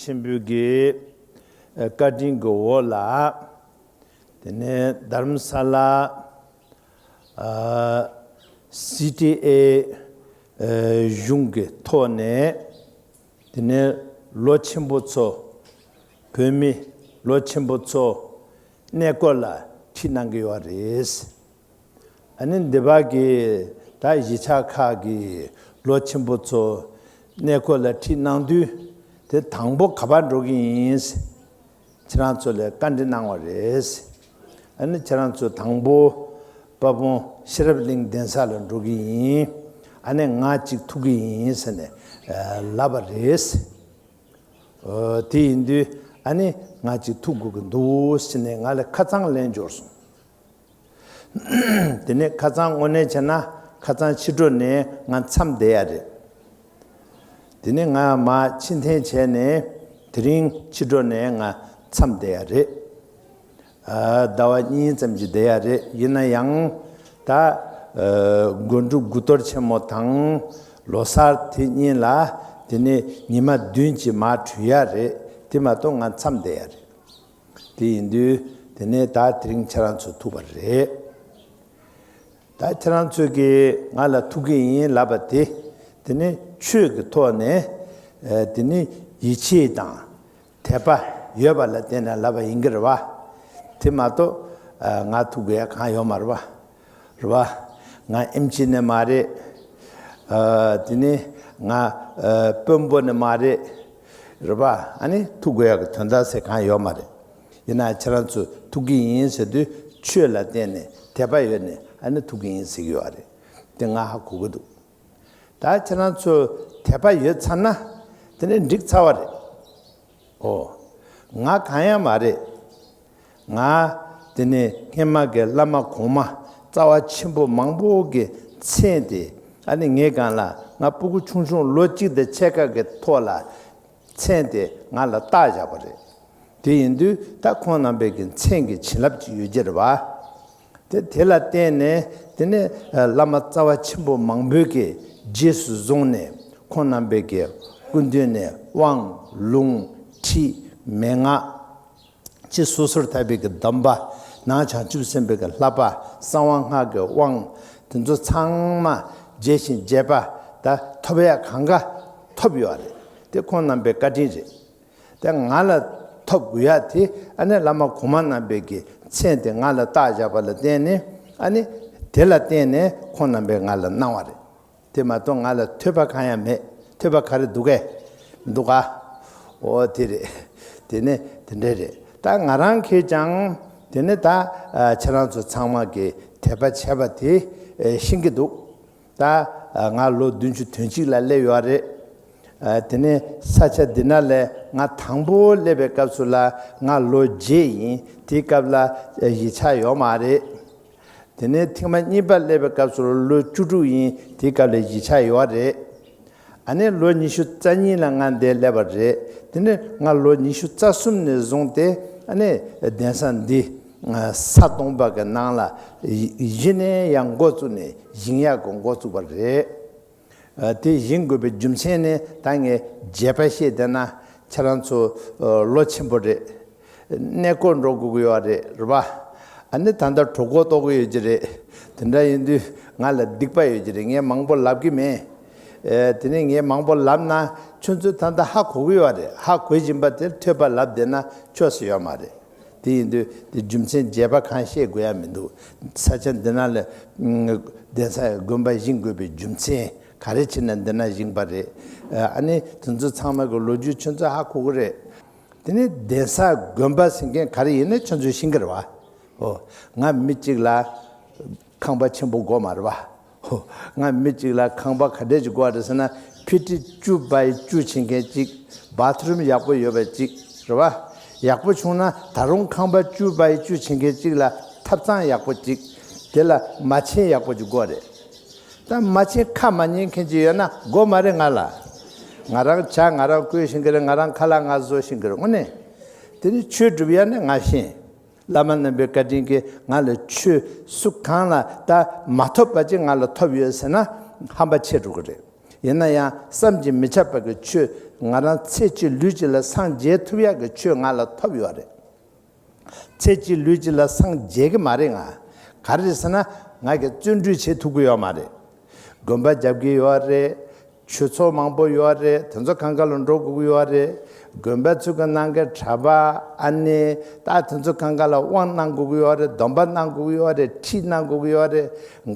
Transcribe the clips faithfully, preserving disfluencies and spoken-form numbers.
ཆེན་པོའི་གི་བཀའ་དྲིན་གྱི་འོག་ལ། དེ་ནས་དྷ་རམ་ས་ལ། ཨ། སི་ཊི་ཨེ། ཨ། གཞུང་གི་ཐོག་ནས། དེ་ནས་ལོ་ཆེན་པོ་ཚོ། བོད་མི་ལོ་ཆེན་པོ་ཚོ། གནས་སྐོར་ལ་ཁྲིད་གནང་གི་ཡོད་རེད། ཨ་ནི་འདི་བར་གྱི་ད་གཞིས་ཆགས་ཁག་གི་ལོ་ཆེན་པོ་ཚོ་གནས་སྐོར་ལ་ཁྲིད་གནང་དུས། དེ་དང་པོ་ག་པར་འགྲོ་གི་ཡིན། ཁྱེད་རང་ཚོ་ལ་བཀའ་འདྲི་གནང་བ་རེད། ཨ་ནི་ཁྱེད་རང་ཚོ་དང་པོ་དཔལ་སྤུངས་ཤེས་རབ་གླིང་གདན་ས་ལ་འགྲོ་གི་ཡིན། ཨ་ནི་ང་གཅིག་ཐུག་གི་ཡིན་ཟེར་ནས་ལབ་པ་རེད། ཨོ། དེ་ཡིན་དུས་ཨ་ནི་ང་གཅིག་ཐུག་དགོས་ཀྱི་འདུག་ཟེར་ནས་ང་ལ་ཁ་སང་ལན་འབྱོར་སོང་། དེ་ནས་ཁ་སང་དངོས་གནས་བྱས་ན་ཁ་སང་ཕྱི་དྲོ་ནས་ང་མཚམས་བསྡད་ཡ་རེད། དེ་ནས་ང་མར་ཕྱིར་འཐེན་བྱས་ནས་དེ་རིང་ཕྱི་དྲོ་ནས་ང་མཚམས་བསྡད་ཡ་རེད། ཨ། ཟླ་བ་གཉིས་ཙམ་ཅིག་བསྡད་ཡ་རེད། ཡིན་ན་ཡང་ད། ཨ། སྒོམ་སྒྲུབ་དགུ་གཏོར་ཆེན་མོ་དང་ལོ་གསར་དེ་གཉིས་ལ། དེ་ནས་ཉི་མ་བདུན་ཅིག་མར་བྲོས་ཡ་རེད། དེ་མ་གཏོགས་ང་མཚམས་བསྡད་ཡ་རེད། དེ་ཡིན་དུས་དེ་ནས་ད་དེ་རིང་ཁྱེད་རང་ཚོ་ཐུག་པ་རེད། ད་ཁྱེད་རང་ཚོས་ཀྱིས་ང་ལ་ཐུག་གི་ཡིན་ལབ་པ་དེ། དེ་ནི་ཆོས་ཀྱི་ཐོག་ནས། ཨ། དེ་ནི་ཡིད་ཆེས་དང་དད་པ་ཡོད་པ་ལ་བརྟེན་ནས་ལབ་པ་ཡིན་གྱི་རེད་བ། དེ་མ་གཏོགས། ཨ། ང་ཐུག་དགོས་ཡ་གང་ཡོད་མ་རེད་བ། རེད་བ། ང་ཨེམ་ཆི་ནས་མ་རེད། ཨ། དེ་ནི་ང་། ཨ། དཔོན་པོ་ནས་མ་རེད། རེད་བ། ཨ་ནི་ཐུག་དགོས་ཡ་གི་དོན་དག་ཟེར་གང་ཡོད་མ་རེད། ཡིན་ན་ཁྱེད་རང་ཚོ་ཐུག་གི་ཡིན་ཟེར་དུས་ཆོས་ལ་བརྟེན་ནས་དད་པ་ཡོད་ནས་ཨ་ནི་ཐུག་གི་ཡིན་ཟེར་གི་ཡོད་རེད། དེ་ང་ཧ་གོ་གི་འདུག་ད་ཁྱེད་རང་ཚོ་དད་པ་ཡོད་ཚར་ན་དེ་ནས་འགྲིག་ཚར་བ་རེད། ཨོ། ང་གང་ཡང་མ་རེད། ང་དེ་ནས་སྔན་མ་གི་བླ་མ་གོང་མ་རྩ་བ་ཆེན་པོ་མང་པོ་གི་མཚན་དེ། ཨ་ནི་ངའི་སྒང་ལ་ང་སྤུ་གུ་ཆུང་ཆུང་ལོ་གཅིག་དང་ཕྱེད་ཀ་གི་ཐོག་ལ་མཚན་དེ་ང་ལ་བཏགས་བཞག་པ་རེད། དེ་ཡིན་དུས་ད་ཁོང་རྣམ་པའི་གི་མཚན་གྱི་བྱིན་རླབས་ཅིག་ཡོད་ཀྱི་རེད་བ། དེ་དེ་ལ་བརྟེན་ནས་དེ་ནས་བླ་མ་རྩ་བ་ཆེན་པོ་མང་པོའི་གི་རྗེས་སུ་བཟུང་ནས་ཁོང་རྣམ་པའི་གི་སྐུ་མདུན་ནས་དབང་ལུང་ཁྲིད་མན་ངག་ཕྱི་སོ་སོར་ཐར་པའི་གི་གདམས་པ། ནང་བྱང་ཆུབ་སེམས་དཔའི་གི་བསླབ་པ། གསང་བ་སྔགས་ཀྱི་དབང་། དེ་ཚོ་ཚང་མ་རྒྱས་ཤིང་རྒྱས་པ་ད་ཐོབ་ཡ་གང་ག་ཐོབ་ཡོད་རེད། དེ་ཁོང་རྣམ་པའི་བཀའ་དྲིན་རེད། དེ་ང་ལ་ཐོབ་དགོས་ཡ་དེ་ཨ་ནི་བླ་མ་གོང་མ་རྣམ་པའི་གི་མཚན་དེ་ང་ལ་བཏགས་བཞག་པ་ལ་བརྟེན་ནས། ཨ་ནི་དེ་ལ་བརྟེན་ནས་ཁོང་རྣམ་པས་ང་ལ་གནང་བ་རེད། དེ་མ་གཏོགས་ང་ལ་ཐོས་པ་གང་ཡང་མེད། ཐོས་པ་ག་རེ་འདུག་གས། འདུག་ག་འོ་དེ་རེད། དེ་ནས་དེ་འདྲ་རེད། ད་ང་རང་གིས་ཀྱང་དེ་ནས་ད་ཨ་ཁྱེད་རང་ཚོ་ཚང་མ་གིས་དད་པ་བྱས་པ་དེ་ཨེ་ཤེས་ཀྱི་འདུག་ད་ཨ་ང་ལོ་བདུན་ཅུ་དོན་གཅིག་ལ་སླེབས་ཡོད་རེད། ཨ་དེ་ནས་ས་ཆ་འདི་ན་ལས་ང་དང་པོ་སླེབས་པའི་སྐབས་སུ་ལ་ང་ལོ་བརྒྱད་ཡིན། དེའི་སྐབས་ལ་ཨ་གཞིས་ཆགས་ཡོད་མ་རེད། དེ་ནས་ཐེངས་མ་གཉིས་པ་སླེབས་པའི་སྐབས་སུ་ལོ་བཅུ་དྲུག་ཡིན། དེའི་སྐབས་ལ་གཞིས་ཆགས་ཡོད་རེད། ཨ་ནི་ལོ་ཉི་ཤུ་རྩ་གཉིས་ལ་ང་འདིར་སླེབས་པ་རེད། དེ་ནས་ང་ལོ་ཉི་ཤུ་རྩ་གསུམ་ནས་བཟུང་སྟེ་ཨ་ནི་གདན་ས་འདི་ས་སྟོང་པ་གི་ནང་ལ་གཞི་ནས་ཡང་འགོ་བཙུགས་ནས་བཞེངས་ཡག་གི་འགོ་བཙུགས་པ་རེད། ཨ་དེ་བཞེངས་དགོས་པའི་རྒྱུ་མཚན་ནི་ད་ངས་རྒྱས་པ་བཤད་བསྡད་ན་ཁྱེད་རང་ཚོ་ཨ་ལོ་ཆེན་པོ་རེད། གནས་སྐོར་འགྲོ་དགོས་ཀྱི་ཡོད་རེད། རེད་པ། ཨ་ནི་ད་ལྟ་གྲོད་ཁོག་ལྟོགས་ཀྱི་ཡོད་ཀྱི་རེད། དེ་འདྲ་ཡིན་དུས་ང་ལ་སྡིག་པ་ཡོད་ཀྱི་རེད། ངས་མང་པོ་ལབ་ཀྱི་མེད། ཨེ་དེ་ནས་ངས་མང་པོ་ལབ་ན་ཁྱོད་ཚོས་ད་ལྟ་ཧ་གོ་གི་ཡོད་རེད། ཧ་གོ་བཞིན་པ་དེར་ཐོས་པ་ལབ་བསྡད་ན་ཆོས་སུ་ཡོད་མ་རེད། དེ་ཡིན་དུས་དེ་རྒྱུ་མཚན་རྒྱས་པ་གང་བཤད་དགོས་ཡ་མི་འདུག་ས་ཆ་འདི་ན་ལ་གདན་ས་དགོན་པ་བཞེངས་དགོས་པའི་རྒྱུ་མཚན་ག་རེ་བྱས་ན་འདི་ན་བཞེངས་པ་རེད། ཨ་ནི་དེ་ཚོ་ཚང་མ་གི་ལོ་རྒྱུས་ཁྱོད་ཚོ་ཧ་གོ་གི་རེད། དེ་ནས་གདན་ས་དགོན་པ་ཟེར་མཁན་ག་རེ་ཡིན་ན་ཁྱོད་ཚོས་ཤེས་ཀྱི་རེད་བ། ཨོ། ང་མི་གཅིག་ལ་ཁང་པ་ཆེན་པོ་དགོས་མ་རེད་བ། ཨོ། ང་མི་གཅིག་ལ་ཁང་པ་ག་འདྲས་ཅིག་དགོས་རེད་ཟེར་ན་ཕི་ཊི་བཅུ་བའི་བཅུ་བྱེད་མཁན་གཅིག་བཱ་ཐི་རུམ་ཡག་པོ་ཡོད་པ་གཅིག་རེད་བ། ཡག་པོ་བྱུང་ན་ད་རུང་ཁང་པ་བཅུ་བའི་བཅུ་བྱེད་མཁན་གཅིག་ལ་ཐབ་ཚང་ཡག་པོ་གཅིག་དེ་ལ་མ་བྱན་ཡག་པོ་ཅིག་དགོས་རེད། ད་མ་བྱན་ཁ་མ་ཉན་མཁན་ཅིག་ཡོད་ན་དགོས་མ་རེད་ང་ལ། ང་རང་ཇ་ང་རང་བསྐོལ་ཤེས་ཀྱི་རེད། ང་རང་ཁ་ལག་ང་བཟོ་ཤེས་ཀྱི་རེད། དངོས་གནས་དེ་ནི་ཆོས་སྒྲུབ་ཡ་ནི་ང་ཤེས། བླ་མ་རྣམ་པའི་བཀའ་དྲིན་གྱིས་ང་ལ་ཆོས་སུ་གང་ལ་ད་མ་ཐོབ་པ་ཅིག་ང་ལ་ཐོབ་ཡོད་ཟེར་ན་ཧམ་པ་ཆེ་འགྲོ་གི་རེད། ཡིན་ན་ཡང་བསམ་གྱིས་མི་ཁྱབ་པ་གི་ཆོས། ང་རང་ཚེ་གཅིག་ལུས་གཅིག་ལ་སངས་རྒྱས་ཐུབ་ཡག་གི་ཆོས་ང་ལ་ཐོབ་ཡོད་རེད། ཚེ་གཅིག་ལུས་གཅིག་ལ་སངས་རྒྱས་གི་མ་རེད་ང་། ག་རེ་རེད་ཟེར་ན་ང་གི་བརྩོན་འགྲུས་བྱེད་ཐུབ་གི་ཡོད་མ་རེད། དགོན་པ་རྒྱབ་གི་ཡོད་རེད། ཆོས་ཚོགས་མང་པོ་ཡོད་རེད། དེ་ཚོ་གང་ག་ལ་འགྲོ་དགོས་ཀྱི་ཡོད་རེད། དགོན་པ་ཚོ་གི་ནང་གི་གྲྭ་པ་ཨ་ནེ་ད་དེ་ཚོ་གང་ག་ལ་དབང་གནང་དགོས་ཀྱི་ཡོད་རེད། སྡོམ་པ་གནང་དགོས་ཀྱི་ཡོད་རེད། ཁྲིད་གནང་དགོས་ཀྱི་ཡོད་རེད།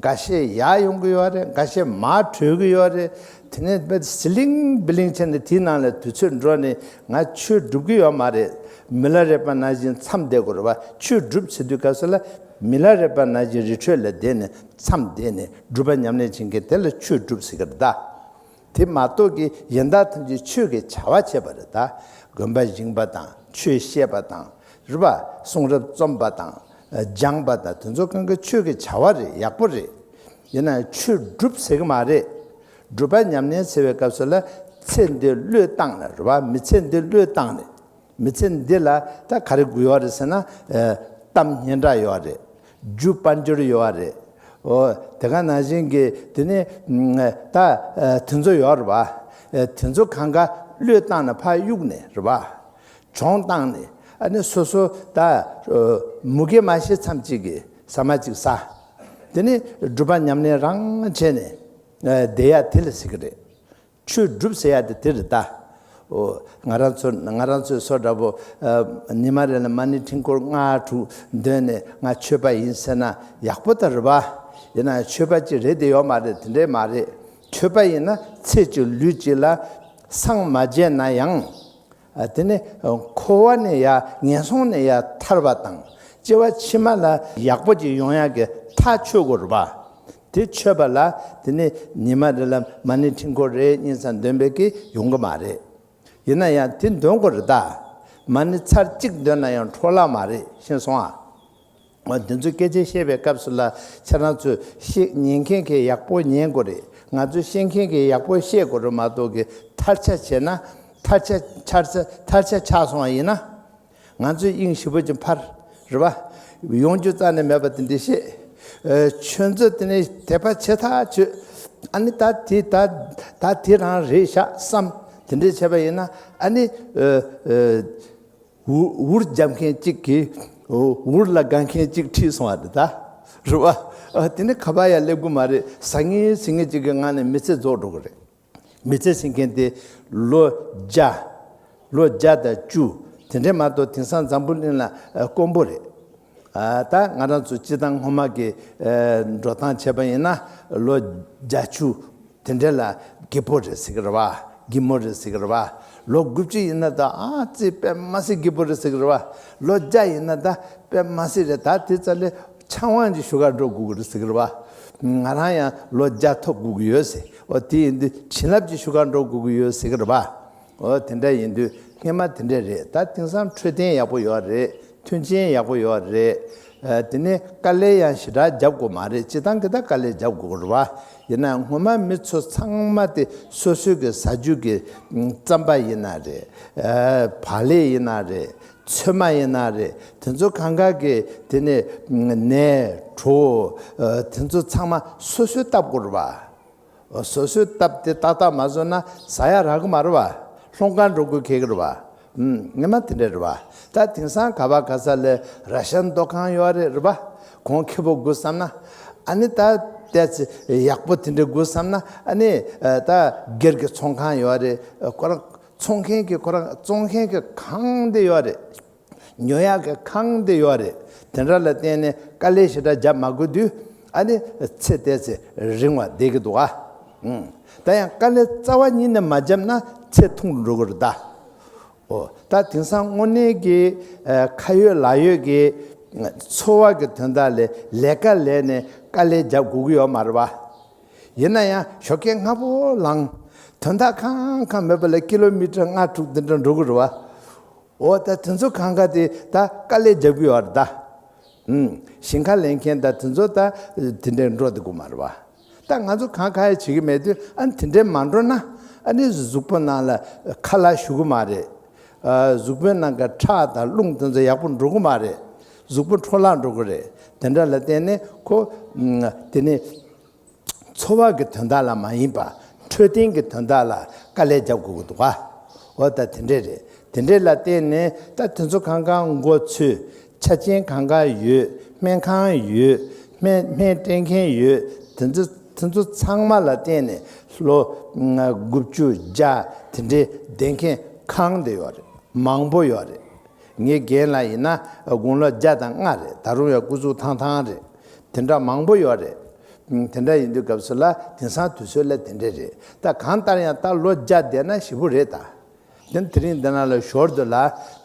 འགའ་ཤས་ཡར་ཡོང་གི་ཡོད་རེད། འགའ་ཤས་མར་བྲོས་ཀྱི་ཡོད་རེད། དེ་ནས་ཟི་ལིང་བི་ལིང་བྱས་ནས་དེའི་ནང་ལ་དུས་ཚོད་འགྲོ་ནས་ང་ཆོས་སྒྲུབ་ཀྱི་ཡོད་མ་རེད། མི་ལ་རས་པ་ནང་བཞིན་མཚམས་བསྡད་དགོས་རེད་བ། ཆོས་སྒྲུབ་ཟེར་དུས་སྐབས་སུ་ལ་མི་ལ་རས་པ་ནང་བཞིན་རི་ཁྲོད་ལ་བསྡད་ནས་མཚམས་བསྡད་ནས་སྒྲུབ་པ་ཉམས་ལེན་བྱེད་མཁན་དེ་ལ་ཆོས་སྒྲུབ་ཟེར་གི་རེད་ད། དེ་མ་གཏོགས་ཀྱི་གཞན་དག་ཐམས་ཅད་ཆོས་ཀྱི་བྱ་བ་བྱེད་པ་རེད་ད། དགོན་པ་བཞེངས་པ་དང་ཆོས་བཤད་པ་དང་རེད་བ། གསུང་རབ་རྩོམ་པ་དང་སྦྱང་པ་དང་དེ་ཚོ་གང་ག་ཆོས་ཀྱི་བྱ་བ་རེད། ཡག་པོ་རེད། ཡིན་ན་ཆོས་སྒྲུབ་ཟེར་གི་མ་རེད། སྒྲུབ་པ་ཉམས་ལེན་ཟེར་བའི་སྐབས་སུ་ལ་ཚེ་འདི་བློས་བཏང་ནས་རེད་བ། མི་ཚེ་འདི་བློས་བཏང་ནས། མི་ཚེ་འདི་ལ་ད་ག་རེ་དགོས་ཡོད་རེད་ཟེར་ན། ཨ། གཏམ་སྙན་གྲགས་ཡོད་རེད། རྒྱུ་དཔལ་འབྱོར་ཡོད་རེད། འོ། དེ་ག་ནང་བཞིན་གྱི་དེ་ནི་ད་དེ་ཚོ་ཡོད་རེད་བ། དེ་ཚོ་གང་ག་བློས་བཏང་ནས་ཕར་གཡུགས་ནས་རེད་བ། གྱོང་བཏང་ནས་ཨ་ནི་སོ་སོ་ད་མུ་གེ་མ་ཤི་ཙམ་ཅིག་གི་ཟ་མ་ཅིག་ཟ། དེ་ནི་སྒྲུབ་པ་ཉམས་ལེན་རང་བྱས་ནས་བསྡད་ཡ་དེ་ལ་ཟེར་གི་རེད། ཆོས་སྒྲུབ་ཟེར་ཡ་དེ་དེ་རེད་ད། འོ། ང་རང་ཚོ་ང་རང་ཚོའི་བཟོ་འདྲ་པོ། ཨ། ཉི་མ་རེ་ལ་མ་ཎི་ཕྲེང་སྐོར་ལྔ་དྲུག་འདོན་ནས་ང་ཆོས་པ་ཡིན་ཟེར་ན་ཡག་པོ་ད་རེད་པ། ཡིན་ན་ཆོས་པ་ཅིག་རེད་དེ་ཡོད་མ་རེད། དེ་འདྲས་མ་རེད། ཆོས་པ་ཡིན་ན་ཚེ་གཅིག་ལུས་གཅིག་ལ་སངས་མ་རྒྱས་ན་ཡང་། ཨ། དེ་ནི་འཁོར་བ་ནས་ཡ་ངན་སོང་ནས་ཡ་ཐར་བ་དང་སྐྱེ་བ་ཕྱི་མ་ལ་ཡག་པོ་ཅིག་ཡོང་ཡག་གི་ཐག་ཆོད་དགོས་རེད་པ། དེ་ཆོད་པ་ལ་དེ་ནི་ཉི་མ་རེ་ལ་མ་ཎི་ཕྲེང་སྐོར་རེ་གཉིས་ཙམ་འདོན་པའི་གི་ཡོང་གི་མ་རེད། ཡིན་ན་ཡང་དེ་འདོན་དགོས་རེད་ད། མ་ཎི་ཚར་གཅིག་འདོན་ན་ཡང་འཕྲོ་བརླག་མ་རེད། ཤེས་སོང་ཨ། འོ། འདི་ཚོ་སྐད་ཆ་བཤད་པའི་སྐབས་སུ་ལ་ཁྱེད་རང་ཚོས་བཤད་ཉན་མཁན་གྱིས་ཡག་པོ་ཉན་དགོས་རེད། ང་ཚོས་བཤད་མཁན་གྱིས་ཡག་པོ་བཤད་དགོས་རེད་མ་གཏོགས་གི་ཐལ་ཆ་བྱས་ན་ཐལ་ཆ་ཆགས་ཚར་ཐལ་ཆ་ཆགས་སོང་བ་ཡིན་ན། ང་ཚོས་དབྱིངས་ཞིབ་པོ་ཅིག་འཕར། རེད་པ། ཡོང་རྒྱུ་རྩ་ནས་མེད་པ་དེ་འདྲ་བཤད། ཨ། ཁྱོད་ཚོ་དེ་ནས་དད་པ་བྱེད་ཐག་ཆོད། ཨ་ནི་ད་དེ་ད་ད་དེ་རང་རེད་ཤག་བསམ། དེ་འདྲ་བྱས་པ་ཡིན་ན་ཨ་ནི། ཨ། ཨ། འུར་འུར་རྒྱབ་མཁན་གཅིག་གིས་འུར་ལ་དགའ་མཁན་གཅིག་ཁྲིད་སོང་བ་རེད་ད། རེད་པ། ཨ། དེ་ནི་ཁ་པར་ཡང་སླེབས་གི་མ་རེད། ཟ་ངེ་ཟིང་ངེ་གཅིག་གི་ངང་ནས་མི་ཚེ་རྫོགས་འགྲོ་གི་རེད། མི་ཚེ་ཟིན་མཁན་དེ་ལོ་བརྒྱ། ལོ་བརྒྱ་དང་བཅུ། དེ་འདྲས་མ་གཏོགས་དེང་སང་འཛམ་བུ་གླིང་ལ་དཀོན་པོ་རེད། ཨ། ད་ང་རང་ཚོ་སྤྱི་བཏང་སྔོན་མ་གི་འགྲོ་སྟངས་བྱས་པ་ཡིན་ན་ལོ་བརྒྱད་ཅུ་དེ་འདྲས་ལ་སྐྱིད་པོ་རེད་ཟེར་གི་རེད་བ། སྐྱིད་མོ་རེད་ཟེར་གི་རེད་བ། ལོ་དགུ་བཅུ་ཡིན་ན་ད་ཨ་ཙི་དཔེ་མ་སྲིད་སྐྱིད་པོ་རེད་ཟེར་གི་རེད་བ། ལོ་བརྒྱ་ཡིན་ན་ད་དཔེ་མ་སྲིད་རེད། ད་དེ་ཙམ་ལས་ཆང་བང་ཅིག་ཞུ་གར་འགྲོ་དགོས་ཀྱི་རེད་ཟེར་གི་རེད་བ། ང་རང་ཡང་ལོ་བརྒྱ་ཐོབ་དགོས་ཀྱི་ཡོད་ཟེར། འོ། དེ་ཡིན་དུས་བྱིན་རླབས་ཅིག་ཞུ་གར་འགྲོ་དགོས་ཀྱི་ཡོད་ཟེར་གི་རེད་བ། འོ། དེ་འདྲ་ཡིན་དུས་སྔོན་མ་དེ་འདྲ་རེད། ད་དེང་སང་འཕྲོད་བསྟེན་ཡག་པོ་ཡོད་རེད། མཐུན་རྐྱེན་ཡག་པོ་ཡོད་རེད། ཨ། དེ་ནས་དཀའ་ལས་ཡང་ཞེ་དྲག་རྒྱབ་དགོས་མ་རེད། སྤྱི་བཏང་གི་ད་དཀའ་ལས་རྒྱབ་དགོས་རེད་བ། ཡིན་ན་སྔོན་མ་མི་ཚོ་ཚང་མ་དེ་སོ་སོའི་གི་ཟ་རྒྱུ་གི་རྩམ་པ་ཡིན་ན་རེད། ཨ། བག་ལེབ་ཡིན་ན་རེད། ཚོད་མ་ཡིན་ན་རེད། དེ་ཚོ་གང་ག་གི་དེ་ནས་ནས་གྲོ། ཨ། དེ་ཚོ་ཚང་མ་སོ་སོས་བཏབ་དགོས་རེད་བ། སོ་སོས་བཏབ་སྟེ་ཏག་ཏག་མ་བཟོས་ན་ཟ་ཡ་རག་གི་མ་རེད་བ། སློང་གར་འགྲོ་དགོས་ཁེལ་གི་རེད་བ། ཨུམ། སྔོན་མ་དེ་འདྲ་རེད་བ། ད་དེང་སང་ག་བ་ག་ས་ལ་ར་ཤན་མདོ་ཁང་ཡོད་རེད། རེད་བ། གོང་ཁེ་པོ་དགོས་བསམ་ན། ཨ་ནི་ད་ཏོག་ཙམ་ཡག་པོ་དེ་འདྲ་དགོས་བསམ་ན། ཨ་ནི་ད་སྒེར་གྱི་ཚོང་ཁང་ཡོད་རེད། ཁོ་རང་ཚོང་མཁན་གྱི་ཁོ་རང་བཙོང་མཁན་གྱི་ཁང་དེ་ཡོད་རེད། ཉོ་ཡག་གི་ཁང་དེ་ཡོད་རེད། དེ་འདྲ་ལ་བརྟེན་ནས་དཀའ་ལས་ཞེ་དྲག་རྒྱབ་མ་དགོས་དུས། ཨ་ནི་ཚེ་ཏོག་ཙམ་རིང་བ་བསྡད་ཀྱི་འདུག་ཨ། ཨུམ། ད་ཡང་དཀའ་ལས་རྩ་བ་ཉིད་ནས་མ་བརྒྱབ་ན་ཚེ་ཐུང་རུ་འགྲོ་གི་རེད་ད། འོ། ད་དེང་སང་དངོས་གནས་ཀྱི་ཨ་ཁ་ཡོད་ལག་ཡོད་ཀྱི་འཚོ་བ་གི་དོན་དག་ལས་ལས་ཀ་ལས་ནས་དཀའ་ལས་རྒྱབ་དགོས་ཀྱི་ཡོད་མ་རེད་བ། ཡིན་ན་ཡང་ཞོགས་ཀས་སྔ་པོ་ལངས། དོན་དག་གང་གང་མེད་པ་ལ་ཀི་ལོ་མི་ཊར་ལྔ་དྲུག་འདི་འདྲ་འགྲོ་གི་རེད་བ། འོ། ད་དེ་ཚོ་གང་ག་དེ་ད་དཀའ་ལས་རྒྱབ་ཀྱི་ཡོད་རེད་ད། ཨུམ། ཞིང་ཁ་ལེན་མཁན་དང་དེ་ཚོ་ད་དེ་འདྲའི་འགྲོ་བསྡད་དགོས་མ་རེད་བ། ད་ང་ཚོ་གང་ག་ཡ་བྱེད་ཀྱི་མེད་དུས་ཨ་ནི་དེ་འདྲའི་མ་འགྲོ་ན་ཨ་ནི་གཟུགས་པོ་ནང་ལ་ཁ་ལག་ཞུ་གི་མ་རེད། ཨ། གཟུགས་པོའི་ནང་གི་ཁྲག་དང་རླུང་དེ་ཚོ་ཡག་པོ་འགྲོ་གི་མ་རེད། གཟུགས་པོ་འཕྲོ་བརླག་འགྲོ་གི་རེད། དེ་འདྲ་ལ་བརྟེན་ནས་ཁོ། ཨུམ། དེ་ནི། འཚོ་བ་གི་དོན་དག་ལ་མ་ཡིན་པ་འཕྲོད་བསྟེན་གྱི་དོན་དག་ལ་དཀའ་ལས་རྒྱབ་དགོས་ཀྱི་འདུག་ག་འོ་ད་དེ་འདྲས་རེད། དེ་འདྲས་ལ་བརྟེན་ནས་ད་དེ་ཚོ་གང་ག་མགོ་ཚོས། ཆ་རྐྱེན་གང་ག་ཡོད། སྨན་ཁང་ཡོད། སྨན་སྨན་སྤྲད་མཁན་ཡོད། དེ་ཚོ་དེ་ཚོ་ཚང་མ་ལ་བརྟེན་ནས་ལོ་དགུ་བཅུ་བརྒྱ་དེ་འདྲས་བསྡད་མཁན་གང་དུ་ཡོད་རེད། མང་པོ་ཡོད་རེད། ངའི་རྒན་ལགས་ཡིན་ན་དགུང་ལོ་བརྒྱ་དང་ལྔ་རེད། ད་རུང་ཡང་སྐུ་གཟུགས་ཐང་ཐང་རེད། དེ་འདྲ་མང་པོ་ཡོད་རེད། དེ་འདྲ་ཡིན་དུས་སྐབས་སུ་ལ་དེང་སང་དུས་ཚོད་ལ་དེ་འདྲ་རེད། ད་གང་ལྟར་ཡང་ད་ལོ་བརྒྱ་བསྡད་ན་ཞེ་པོ་རེད་ད། དེ་དེ་རིང་འདི་ན་ལ་ཞོར་དུ་ལ་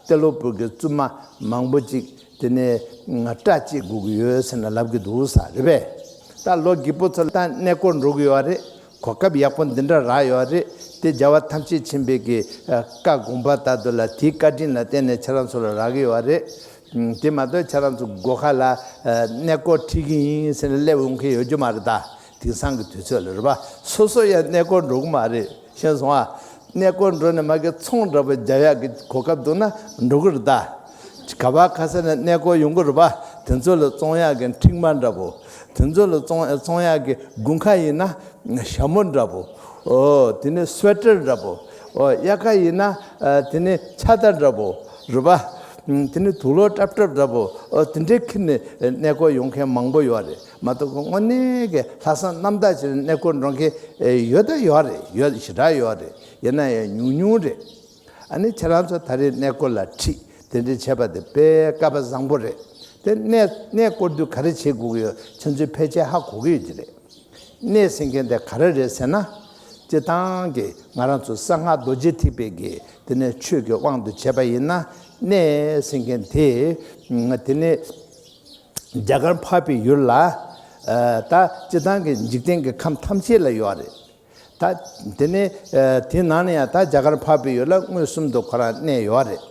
ཏེ་ལོ་བུ་གི་བཙུན་མ་མང་པོ་ཅིག་དེ་ནས་སྐྲ་བཅད་དགོས་ཀྱི་ཡོད་ཟེར་ན་ལབ་ཀྱི་འདུག་ས་རེད་པས། ད་ལོ་རྒན་པོ་ཚོ་ལ་ད་གནས་སྐོར་འགྲོ་གི་ཡོད་རེད། གོ་སྐབས་ཡག་པོ་འདི་འདྲ་རག་ཡོད་རེད། དེ་རྒྱལ་བ་ཐམས་ཅད་མཁྱེན་པའི་གི་བཀའ་དགོངས་པ་ལྟར་དུ་ལ་དེའི་བཀའ་དྲིན་ལ་བརྟེན་ནས་ཁྱེད་རང་ཚོ་ལ་རག་གི་ཡོད་རེད། དེ་མ་གཏོགས་ཁྱེད་རང་ཚོ་སྒོ་ཁ་ལ་གནས་སྐོར་ཁྲིད་ཀྱི་ཡིན་ཟེར་ནས་སླེབས་འོང་མཁན་ཡོད་རྒྱུ་མ་རེད་ད། དེང་སང་གི་དུས་ཚོད་ལ་རེད་པ། སོ་སོ་ཡང་གནས་སྐོར་འགྲོ་གི་མ་རེད། ཤེས་སོང་ཨ། གནས་སྐོར་འགྲོ་ནས་མ་གི་ཚོང་འདྲ་པོ་རྒྱག་ཡག་གི་གོ་སྐབས་འདུག་ན་འགྲོ་གི་རེད་ད། ག་བ་ག་ས་ནས་གནས་སྐོར་ཡོང་གི་རེད་པ། དེ་ཚོ་ལ་བཙོང་ཡག་གི་མཁྲིག་མ་འདྲ་པོ། དེ་ཚོ་ལ་བཙོང་བཙོང་ཡག་གི་དགུན་ཁ་ཡིན་ན་ཞྭ་མོ་འདྲ་པོ། ཨོ་དེ་ནས་སུ་ཝེ་ཊར་འདྲ་པོ། ཨོ་དབྱར་ཁ་ཡིན་ན་ཨ་དེ་ནས་ཕྱག་དར་འདྲ་པོ་རེད་པ། དེ་ནས་དུག་ལོག་ཏྲབ་ཏྲབ་འདྲ་པོ། ཨོ་དེ་འདྲའི་ཁྱེར་ནས་གནས་སྐོར་ཡོང་མཁན་མང་པོ་ཡོད་རེད། མ་གཏོགས་དངོས་གནས་ཀྱི་ལྷག་བསམ་རྣམ་དག་བྱས་ནས་གནས་སྐོར་འགྲོ་མཁན་ཡོད་ད་ཡོད་རེད། ཡོད་ཞེ་དྲག་ཡོད་རེད། ཡིན་ན་ཡང་ཉུང་ཉུང་རེད། ཨ་ནི་ཁྱེད་རང་ཚོ་ད་རེས་གནས་སྐོར་ལ་ཁྲིད་དེ་འདྲ་བྱས་པ་དེ་དཔེ་སྐལ་པ་བཟང་པོ་རེད། དེ་གནས་གནས་སྐོར་དུས་ག་རེ་བྱེད་དགོས་ཀྱི་ཡོད། ཁྱེད་ཚོས་ཕལ་ཆེར་ཧ་གོ་གི་ཡོད་ཀྱི་རེད། གནས་ཟེར་མཁན་དེ་ག་རེ་རེད་ཟེར་ན། སྤྱིར་བཏང་གི་ང་རང་ཚོ་གསང་སྔགས་རྡོ་རྗེ་ཐེག་པའི་གི་དེ་ནས་ཆོས་ཀྱི་དབང་དུ་བྱས་པ་ཡིན་ན། གནས་ཟེར་མཁན་དེ་དེ་ནས་རྒྱ་གར་འཕགས་པའི་ཡུལ་ལ། ད་སྤྱིར་བཏང་གི་འཇིག་རྟེན་གྱི་ཁམས་ཐམས་ཅད་ལ་ཡོད་རེད། ད་དེ་ནས་དེ་ནང་ནས་ཡང་ད་རྒྱ་གར་འཕགས་པའི་ཡུལ་ལ་མངོན་སུམ་དུ་ཁོ་རང་གནས་ཡོད་རེད།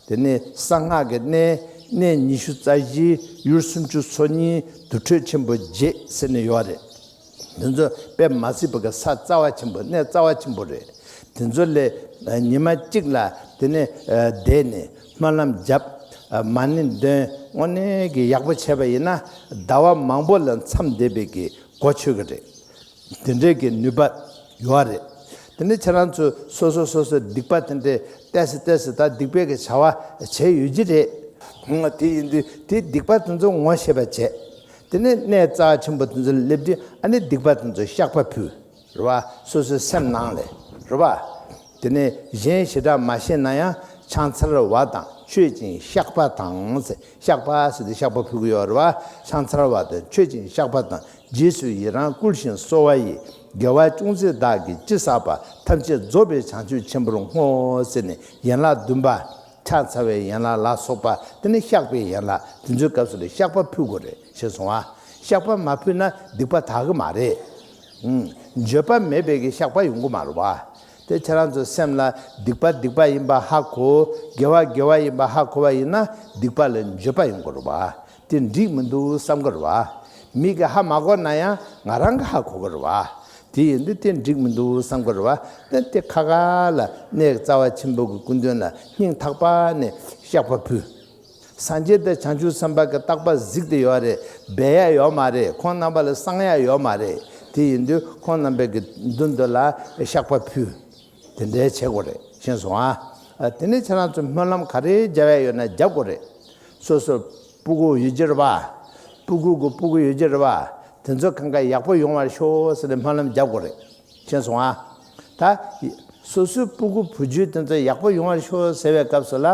དེ་ནས་གསང་སྔགས་ཀྱི་གནས་གནས་ཉི་ཤུ་རྩ་བཞིའི་ཡུལ་སུམ་ཅུ་སོ་གཉིས་དུར་ཁྲོད་ཆེན་པོ་བརྒྱད་ཟེར་ནས་ཡོད་རེད། དེ་ཚོ་དཔེ་མ་སྲིད་པ་གི་ས་རྩ་བ་ཆེན་པོ། གནས་རྩ་བ་ཆེན་པོ་རེད། དེ་ཚོ་ལས་ཉི་མ་གཅིག་ལ་དེ་ནས་བསྡད་ནས་སྨོན་ལམ་བརྒྱབ། མ་ཎི་འདོན། དངོས་གནས་ཀྱི་ཡག་པོ་བྱས་པ་ཡིན་ན་ཟླ་བ་མང་པོ་ལ་མཚམས་བསྡད་པའི་གི་གོ་ཆོད་ཀྱི་རེད། དེ་འདྲའི་གི་ནུས་པ་ཡོད་རེད། དེ་ནས་ཁྱེད་རང་ཚོས་སོ་སོ་སོ་སོའི་སྡིག་པ་དེ་འདྲའི་ཏོག་ཙམ་ཏོག་ཙམ་ད་སྡིག་པའི་གི་བྱ་བ་བྱས་ཡོད་ཀྱི་རེད། དེ་ཡིན་དུས་དེ་སྡིག་པ་དེ་ཚོ་ངོ་ཤེས་པ་བྱས། དེ་ནས་གནས་རྩ་ཆེན་པོ་དེ་ཚོ་སླེབས་དུས་ཨ་ནི་སྡིག་པ་དེ་ཚོ་བཤགས་པ་ཕུལ། རེད་བ། སོ་སོའི་སེམས་ནང་ལས། རེད་བ། དེ་ནས་གཞན་ཞེ་དྲག་མ་ཤེས་ན་ཡང་ཕྱག་འཚལ་བ་དང་མཆོད་ཅིང་བཤགས་པ་དང་ཟེར། བཤགས་པ་ཟེར་དུས་བཤགས་པ་ཕུལ་གྱི་ཡོད་རེད་བ། ཕྱག་འཚལ་བ་དང་མཆོད་ཅིང་བཤགས་པ་དང་། རྗེས་སུ་ཡི་རང་བསྐུལ་ཞིང་གསོལ་བ་ཡི། དགེ་བ་ཅུང་ཟད་བདག་གིས་ཅི་བསགས་པ། ཐམས་ཅད་རྫོགས་པའི་བྱང་ཆུབ་ཆེན་པོར་བསྔོ་ཟེར་ནས་ཡན་ལག་བདུན་པ། ཕྱག་འཚལ་བའི་ཡན་ལག་ལ་སོགས་པ། དེ་ནས་བཤགས་པའི་ཡན་ལག་དེ་ཚོའི་སྐབས་སུ་ལ་བཤགས་པ་ཕུལ་དགོས་རེད། ཤེས་སོང་ཨ། བཤགས་པ་མ་ཕུལ་ན་སྡིག་པ་དག་གི་མ་རེད། ཨུམ། འགྱོད་པ་མེད་པའི་གི་བཤགས་པ་ཡོང་གི་མ་རེད་བ། དེ་ཁྱེད་རང་ཚོ་སེམས་ལ་སྡིག་པ་སྡིག་པ་ཡིན་པ་ཧ་གོ། དགེ་བ་དགེ་བ་ཡིན་པ་ཧ་གོ་བ་ཡིན་ན་སྡིག་པ་ལ་འགྱོད་པ་ཡོང་གི་རེད་བ། དེ་འགྲིག་མི་འདུག་བསམ་གི་རེད་བ། མིག་གིས་ཧ་མ་གོ་ན་ཡང་ང་རང་གིས་ཧ་གོ་གི་རེད་བ། དེ་ཡིན་དུས་དེ་འགྲིག་མི་འདུག་བསམ་གི་རེད་བ། དེ་དེ་ཁ་ཁ་ལ་གནས་རྩ་བ་ཆེན་པོ་གི་སྐུ་མདུན་ལ་སྙིང་ཐག་པ་ནས་བཤགས་པ་ཕུལ། སངས་རྒྱས་དང་བྱང་ཆུབ་སེམས་དཔའ་གི་རྟག་པ་གཟིགས་ཏེ་ཡོད་རེད། སྦས་ཡག་ཡོད་མ་རེད། ཁོང་རྣམ་པ་ལ་གསང་ཡག་ཡོད་མ་རེད། དེ་ཡིན་དུས་ཁོང་རྣམ་པའི་གི་མདུན་དུ་ལ་བཤགས་པ་ཕུལ། དེ་འདྲའི་བྱེད་དགོས་རེད། ཤེས་སོང་ཨ། ཨ། དེ་ནས་ཁྱེད་རང་ཚོ་སྨོན་ལམ་ག་རེ་རྒྱབ་ཡག་ཡོད་ན་རྒྱབ་དགོས་རེད། སོ་སོ་སྤུ་གུ་ཡོད་ཀྱི་རེད་བ། སྤུ་གུ་གི་སྤུ་གུ་ཡོད་ཀྱི་རེད་བ། དེ་ཚོ་གང་ག་ཡག་པོ་ཡོང་བར་ཤོག་ཟེར་ནས་སྨོན་ལམ་རྒྱབ་དགོས་རེད། ཤེས་སོང་ཨ། ད་སོ་སོའི་སྤུ་གུ་བུ་རྒྱུད་དེ་ཚོ་ཡག་པོ་ཡོང་བར་ཤོག་ཟེར་བའི་སྐབས་སུ་ལ།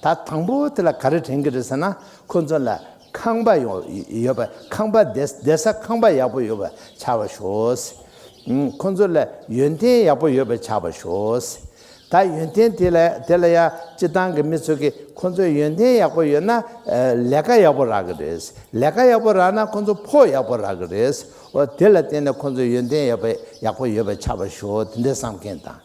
ད་དང་པོ་དེ་ལ་ག་རེ་དྲན་གྱི་རེད་ཟེར་ན། ཁོ་ཚོ་ལ་ཁང་པ་ཡོང་ཡོད་པ། ཁང་པ་བསྡད་བསྡད་ས་ཁང་པ་ཡག་པོ་ཡོད་པ་ཆགས་པར་ཤོག་ཟེར། ཨུམ། ཁོ་ཚོ་ལ་ཡོན་ཏན་ཡག་པོ་ཡོད་པ་ཆགས་པར་ཤོག་ཟེར། ད་ཡོན་ཏན་དེ་ལ་དེ་ལ་ཡང་སྤྱིར་བཏང་གི་མི་ཚོ་གིས་ཁོ་ཚོ་ཡོན་ཏན་ཡག་པོ་ཡོད་ན་ལས་ཀ་ཡག་པོ་རག་གི་རེད། ལས་ཀ་ཡག་པོ་རག་ན་ཁོ་ཚོ་ཕོགས་ཡག་པོ་རག་གི་རེད། འོ་དེ་ལ་བརྟེན་ནས་ཁོ་ཚོ་ཡོན་ཏན་ཡག་པོ་ཡག་པོ་ཡོད་པ་ཆགས་པར་ཤོག་དེ་འདྲ་བསམ་མཁན་དང་།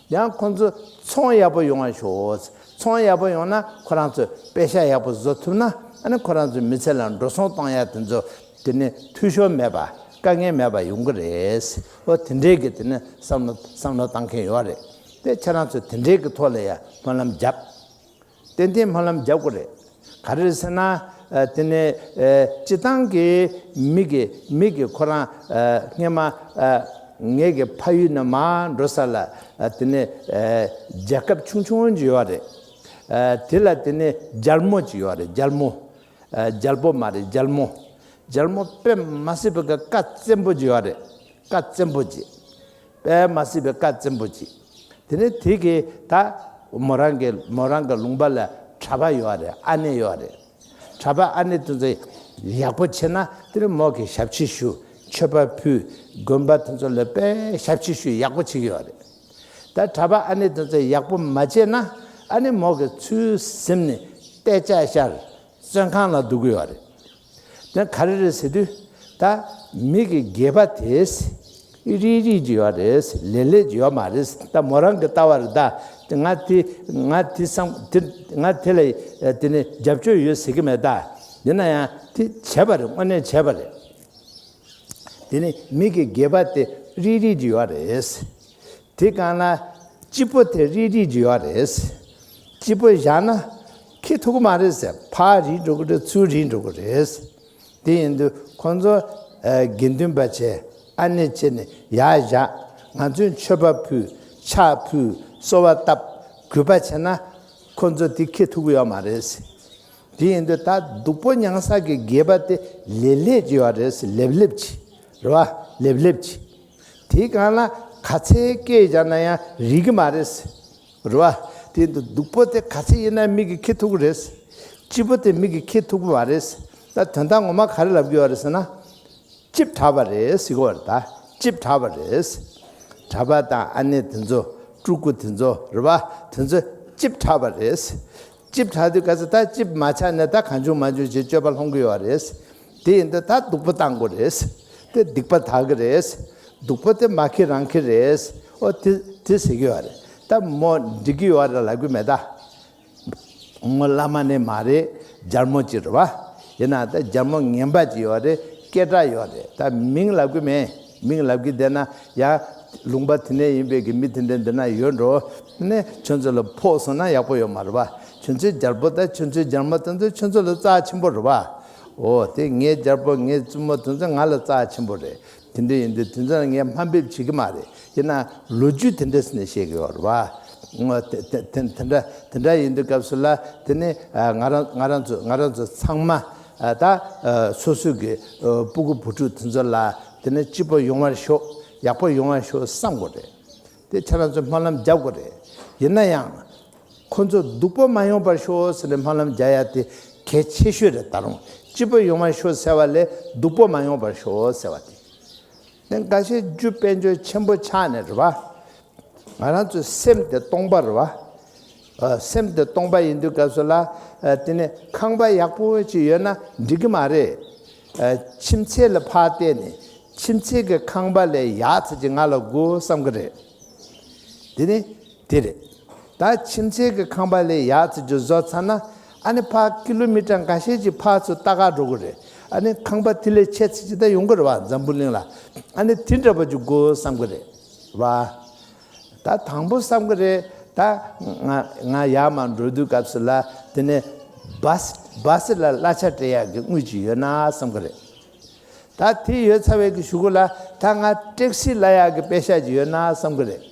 ཡང་ཁོང་ཚོ་ཚོང་ཡག་པོ་ཡོང་བ་ཤོག། ཚོང་ཡག་པོ་ཡོང་ན་ཁོ་རང་ཚོས་པེ་ཤ་ཡག་པོ་བཟོ་ཐུབ་ན། ཨ་ནི་ཁོ་རང་ཚོའི་མི་ཚེ་ལ་འགྲོ་སོང་གཏོང་ཡ་དེ་ཚོ་དེ་ནི་འཐུས་ཤོར་མེད་པ། དཀའ་ངལ་མེད་པ་ཡོང་གི་རེད། འོ་དེ་འདྲའི་གི་དེ་ནི་བསམ་བློ་བསམ་བློ་བཏང་མཁན་ཡོད་རེད། དེ་ཁྱེད་རང་ཚོས་དེ་འདྲའི་གི་ཐོག་ལ་ཡ་སྨོན་ལམ་བརྒྱབ། ཏན་ཏན་སྨོན་ལམ་རྒྱག་དགོས་རེད། ག་རེ་རེད་ཟེར་ན། ཨ། དེ་ནས། ཨ། སྤྱི་བཏང་གི་མི་གི་མི་གི་ཁོ་རང་། ཨ། སྔས་མ། ཨ། ངེད་ཀྱི་ཕ་ཡུལ་ནས་མར་འགྲོ་ས་ལ། ཨ། དེ་ནས། ཨ། རྒྱལ་ཁབ་ཆུང་ཆུང་ཅིག་ཡོད་རེད། ཨ། དེ་ལ་དེ་ནས་རྒྱལ་མོ་ཅིག་ཡོད་རེད། རྒྱལ་མོ། ཨ། རྒྱལ་པོ་མ་རེད། རྒྱལ་མོ། རྒྱལ་མོ་དཔེ་མ་སྲིད་པའི་ཀ་ཀ་བཙན་པོ་ཅིག་ཡོད་རེད། ཀ་བཙན་པོ་ཅིག་དཔེ་མ་སྲིད་པའི་ཀ་བཙན་པོ་ཅིག་དེ་ནས་དེ་གིས་ད་མོ་རང་གི་མོ་རང་གི་ལུང་པ་ལ་གྲྭ་པ་ཡོད་རེད། ཨ་ནེ་ཡོད་རེད། གྲྭ་པ་ཨ་ནེ་དེ་ཚོ་ཡག་པོ་བྱེད་ན་དེ་ནས་མོ་གིས་ཞབས་ཕྱི་ཞུ། མཆོད་པ་ཕུལ། དགོན་པ་དེ་ཚོ་ལ་དཔེ་ཞབས་ཕྱི་ཞུ་ཡག་པོ་བྱེད་ཀྱི་ཡོད་རེད། ད་གྲྭ་པ་ཨ་ནེ་དེ་ཚོ་ཡག་པོ་མ་བྱས་ན་ཨ་ནེ་མོ་གིས་ཚུར་ཟིན་ནས་ཏེ་ཅ་ཤར། བཙོན་ཁང་ལ་འདུག་གི་ཡོད་རེད། དེ་ག་རེ་རེད་ཟེར་དུས། ད་མི་གི་སྒལ་པ་དེ་རིག་རིག་ཅིག་ཡོད་རེད། ལེབ་ལེབ་ཅིག་ཡོད་མ་རེད། ད་མོ་རང་གི་ལྟ་བ་རེད། ད་ང་དེ་ང་དེ་སང་དེ་ང་དེ་ལ་དེ་ནི་རྒྱབ་སྐྱོར་ཡོད་ཟེར་གི་མེད། ད་ཡིན་ན་ཡང་དེ་བྱས་པ་རེད། དངོས་གནས་བྱས་པ་རེད། དེ་ནི་མི་གི་སྒལ་པ་དེ་རིག་རིག་ཅིག་ཡོད་རེད། དེ་གང་ལ་སྤྱི་པོ་དེ་རིག་རིག་ཅིག་ཡོད་རེད། སྤྱི་པོ་བཞག་ན་འཁྱེར་ཐུབ་ཀྱི་མ་རེད་ཟེར། ཕར་རིལ་འགྲོ་གི་རེད། ཚུར་རིལ་འགྲོ་གི་རེད། དེ་ཡིན་དུས་ཁོང་ཚོ་ཨ་དགེ་འདུན་པ་བྱས། ཨ་ནེ་བྱས་ནས་ཡར་བཞག་ང་ཚོས་མཆོད་པ་ཕུལ། ཕྱག་ཕུལ། གསོལ་བ་བཏབ། གུས་པ་བྱས་ན་ཁོང་ཚོ་དེ་འཁྱེར་ཐུབ་ཀྱི་ཡོད་མ་རེད། དེ་ཡིན་དུས་ད་སྡུག་པོ་མྱངས་ས་གི་སྒལ་པ་དེ་ལེབ་ལེབ་ཅིག་ཡོད་རེད། ལེབ་ལེབ་ཅིག་རེད་བ། ལེབ་ལེབ་ཅིག་དེའི་སྒང་ལ་ག་ཚད་སྐད་རྒྱག་ན་ཡང་རིག་གི་མ་རེད། རེད་བ། དེ་འདུག་སྡུག་པོ་དེ་ག་ཚད་ཡིན་ན་མི་གིས་འཁྱེར་ཐུབ་ཀྱི་རེད། སྐྱིད་པོ་དེ་མི་གིས་འཁྱེར་ཐུབ་ཀྱི་མ་རེད། ད་དོན་དག་ངོ་མ་ག་རེ་ལབ་ཀྱི་ཡོད་རེད་ཟེར་ན། ལྕེབ་དྲགས་པ་རེད་ཟེར་གྱི་ཡོད་རེད། ད་ལྕེབ་དྲགས་པ་རེད། གྲྭ་པ་དང་ཨ་ནེ་དེ་ཚོ། སྤྲུལ་སྐུ་དེ་ཚོ་རེད་བ། དེ་ཚོ་ལྕེབ་དྲགས་པ་རེད། ལྕེབ་དྲགས་དུས་ག་ཚོད་ད་ལྕེབ་མ་ཆགས་ནས་ད་གང་བྱུང་མང་བྱུང་བྱས་སྤྱོད་པ་སློང་གི་ཡོད་རེད། དེ་ཡིན་དུས་ད་སྡུག་པོ་བཏང་དགོས་རེད། དེ་སྡིག་པ་དག་གི་རེད། སྡུག་པོ་དེ་མ་འཁྱེར་རང་འཁྱེར་རེད། ཨོ་དེ་དེ་ཟེར་གྱི་ཡོད་རེད། ད་མོ་འགྲིག་གི་ཡོད་རེད་ལབ་གི་མེད་ད། མོ་བླ་མ་ནི་མ་རེད། རྒྱལ་མོ་ཅིག་རེད་བ། ཡིན་ན་ད་རྒྱལ་མོ་ངན་པ་ཅིག་ཡོད་རེད། སྐད་གྲགས་ཡོད་རེད། ད་མིང་ལབ་གི་མེད། མིང་ལབ་གི་བསྡད་ན་ཡང་ལུང་པ་དེ་ནས་ཡིན་པའི་གི་མི་དེ་འདྲ་འདི་ན་ཡོད་འགྲོ། ནས་ཁྱོད་ཚོ་ལ་ཕོག་སོང་ན་ཡག་པོ་ཡོད་མ་རེད་བ། ཁྱོད་ཚོའི་རྒྱལ་པོ་དང་ཁྱོད་ཚོའི་རྒྱལ་མོ་དེ་ཚོ་ཁྱོད་ཚོ་ལ་རྩ་ཆེན་པོ་རེད་བ། འོ་དེ་ངའི་རྒྱལ་པོ་ངའི་བཙུན་མོ་དེ་ཚོ་ང་ལ་རྩ་ཆེན་པོ་རེད། དེ་འདྲ་ཡིན་དུས་དེ་ཚོ་ལ་ངས་དམའ་འབེབས་བྱེད་ཀྱི་མ་རེད། ཡིན་ན་ལོ་རྒྱུས་དེ་འདྲ་ཟེར་ནས་བཤད་ཀྱི་ཡོད་རེད་བ། ངོ་དེ་དེ་དེ་དེ་འདྲ་དེ་འདྲ་ཡིན་དུས་སྐབས་སུ་ལ་དེ་ནི་ཨ་ང་རང་ང་རང་ཚོ་ང་རང་ཚོ་ཚང་མ་ཨ་ད་ཨ་སོ་སོའི་གི་ཨ་སྤུ་གུ་བུ་ཕྲུག་དེ་ཚོ་ལ་དེ་ནི་སྐྱིད་པོ་ཡོང་བར་ཤོག་ཡག་པོ་ཡོང་བར་ཤོག་བསམ་དགོས་རེད། དེ་ཁྱེད་རང་ཚོས་སྨོན་ལམ་རྒྱག་དགོས་རེད། ཡིན་ན་ཡང་། ཁོ་ཚོ་སྡུག་པོ་མ་ཡོང་བར་ཤོག་ཟེར་ནས་སྨོན་ལམ་རྒྱག་ཡ་དེ་གལ་ཆེ་ཤོས་རེད། ད་རུང་སྐྱིད་པོ་ཡོང་བར་ཤོག་ཟེར་བ་ལས་སྡུག་པོ་མ་ཡོང་བར་ཤོག་ཟེར་བ་དེ། དེ་འགའ་ཤས་རྒྱུ་དཔལ་འབྱོར་ཆེན་པོ་ཆགས་ནས་རེད་བ། ང་རང་ཚོའི་སེམས་དེ་སྟོང་པ་རེད་བ། ཨ་སེམས་དེ་སྟོང་པ་ཡིན་དུས་སྐབས་སུ་ལ་ཨ་དེ་ནས་ཁང་པ་ཡག་པོ་ཅིག་ཡོད་ན་འགྲིག་གི་མ་རེད། ཨ་ཁྱིམ་མཚེས་ལ་ཕར་བལྟས་ནས་ཁྱིམ་མཚེས་ཀྱི་ཁང་པ་ལས་ཡག་ཙམ་ཅིག་ང་ལ་དགོས་བསམ་གི་རེད། དེ་ནི་དེ་རེད། ད་ཁྱིམ་མཚེས་ཀྱི་ཁང་པ་ལས་ཡག་ཙམ་ཅིག་བཟོ་ཚར་ན་ཨ་ནི་ཕར་ཀི་ལོ་མི་ཊར་འགའ་ཤས་ཅིག་ཕར་ཚུར་ལྟ་ག་འགྲོ་གི་རེད། ཨ་ནི་ཁང་པ་དེ་ལས་ཆེ་ཙམ་ཅིག་ད་ཡོང་གི་རེད་བ། འཛམ་བུ་གླིང་ལ་ཨ་ནི་དེ་འདྲ་པོ་ཅིག་དགོས་བསམ་གི་རེད་བ། ད་དང་པོ་བསམ་གི་རེད། ད་ང་ང་ཡར་མར་འགྲོ་དུས་སྐབས་སུ་ལ་དེ་ནས་བཱ་སི་བཱ་སི་ལ་གླ་ཆ་སྤྲད་ཡག་གི་དངུལ་ཅིག་ཡོད་ན་བསམ་གི་རེད། ད་དེ་ཡོད་ཚར་བའི་གི་གཞུག་གུ་ལ་ད་ང་ཊེག་སི་གླ་ཡག་གི་པེ་ཤ་ཅིག་ཡོད་ན་བསམ་གི་རེད།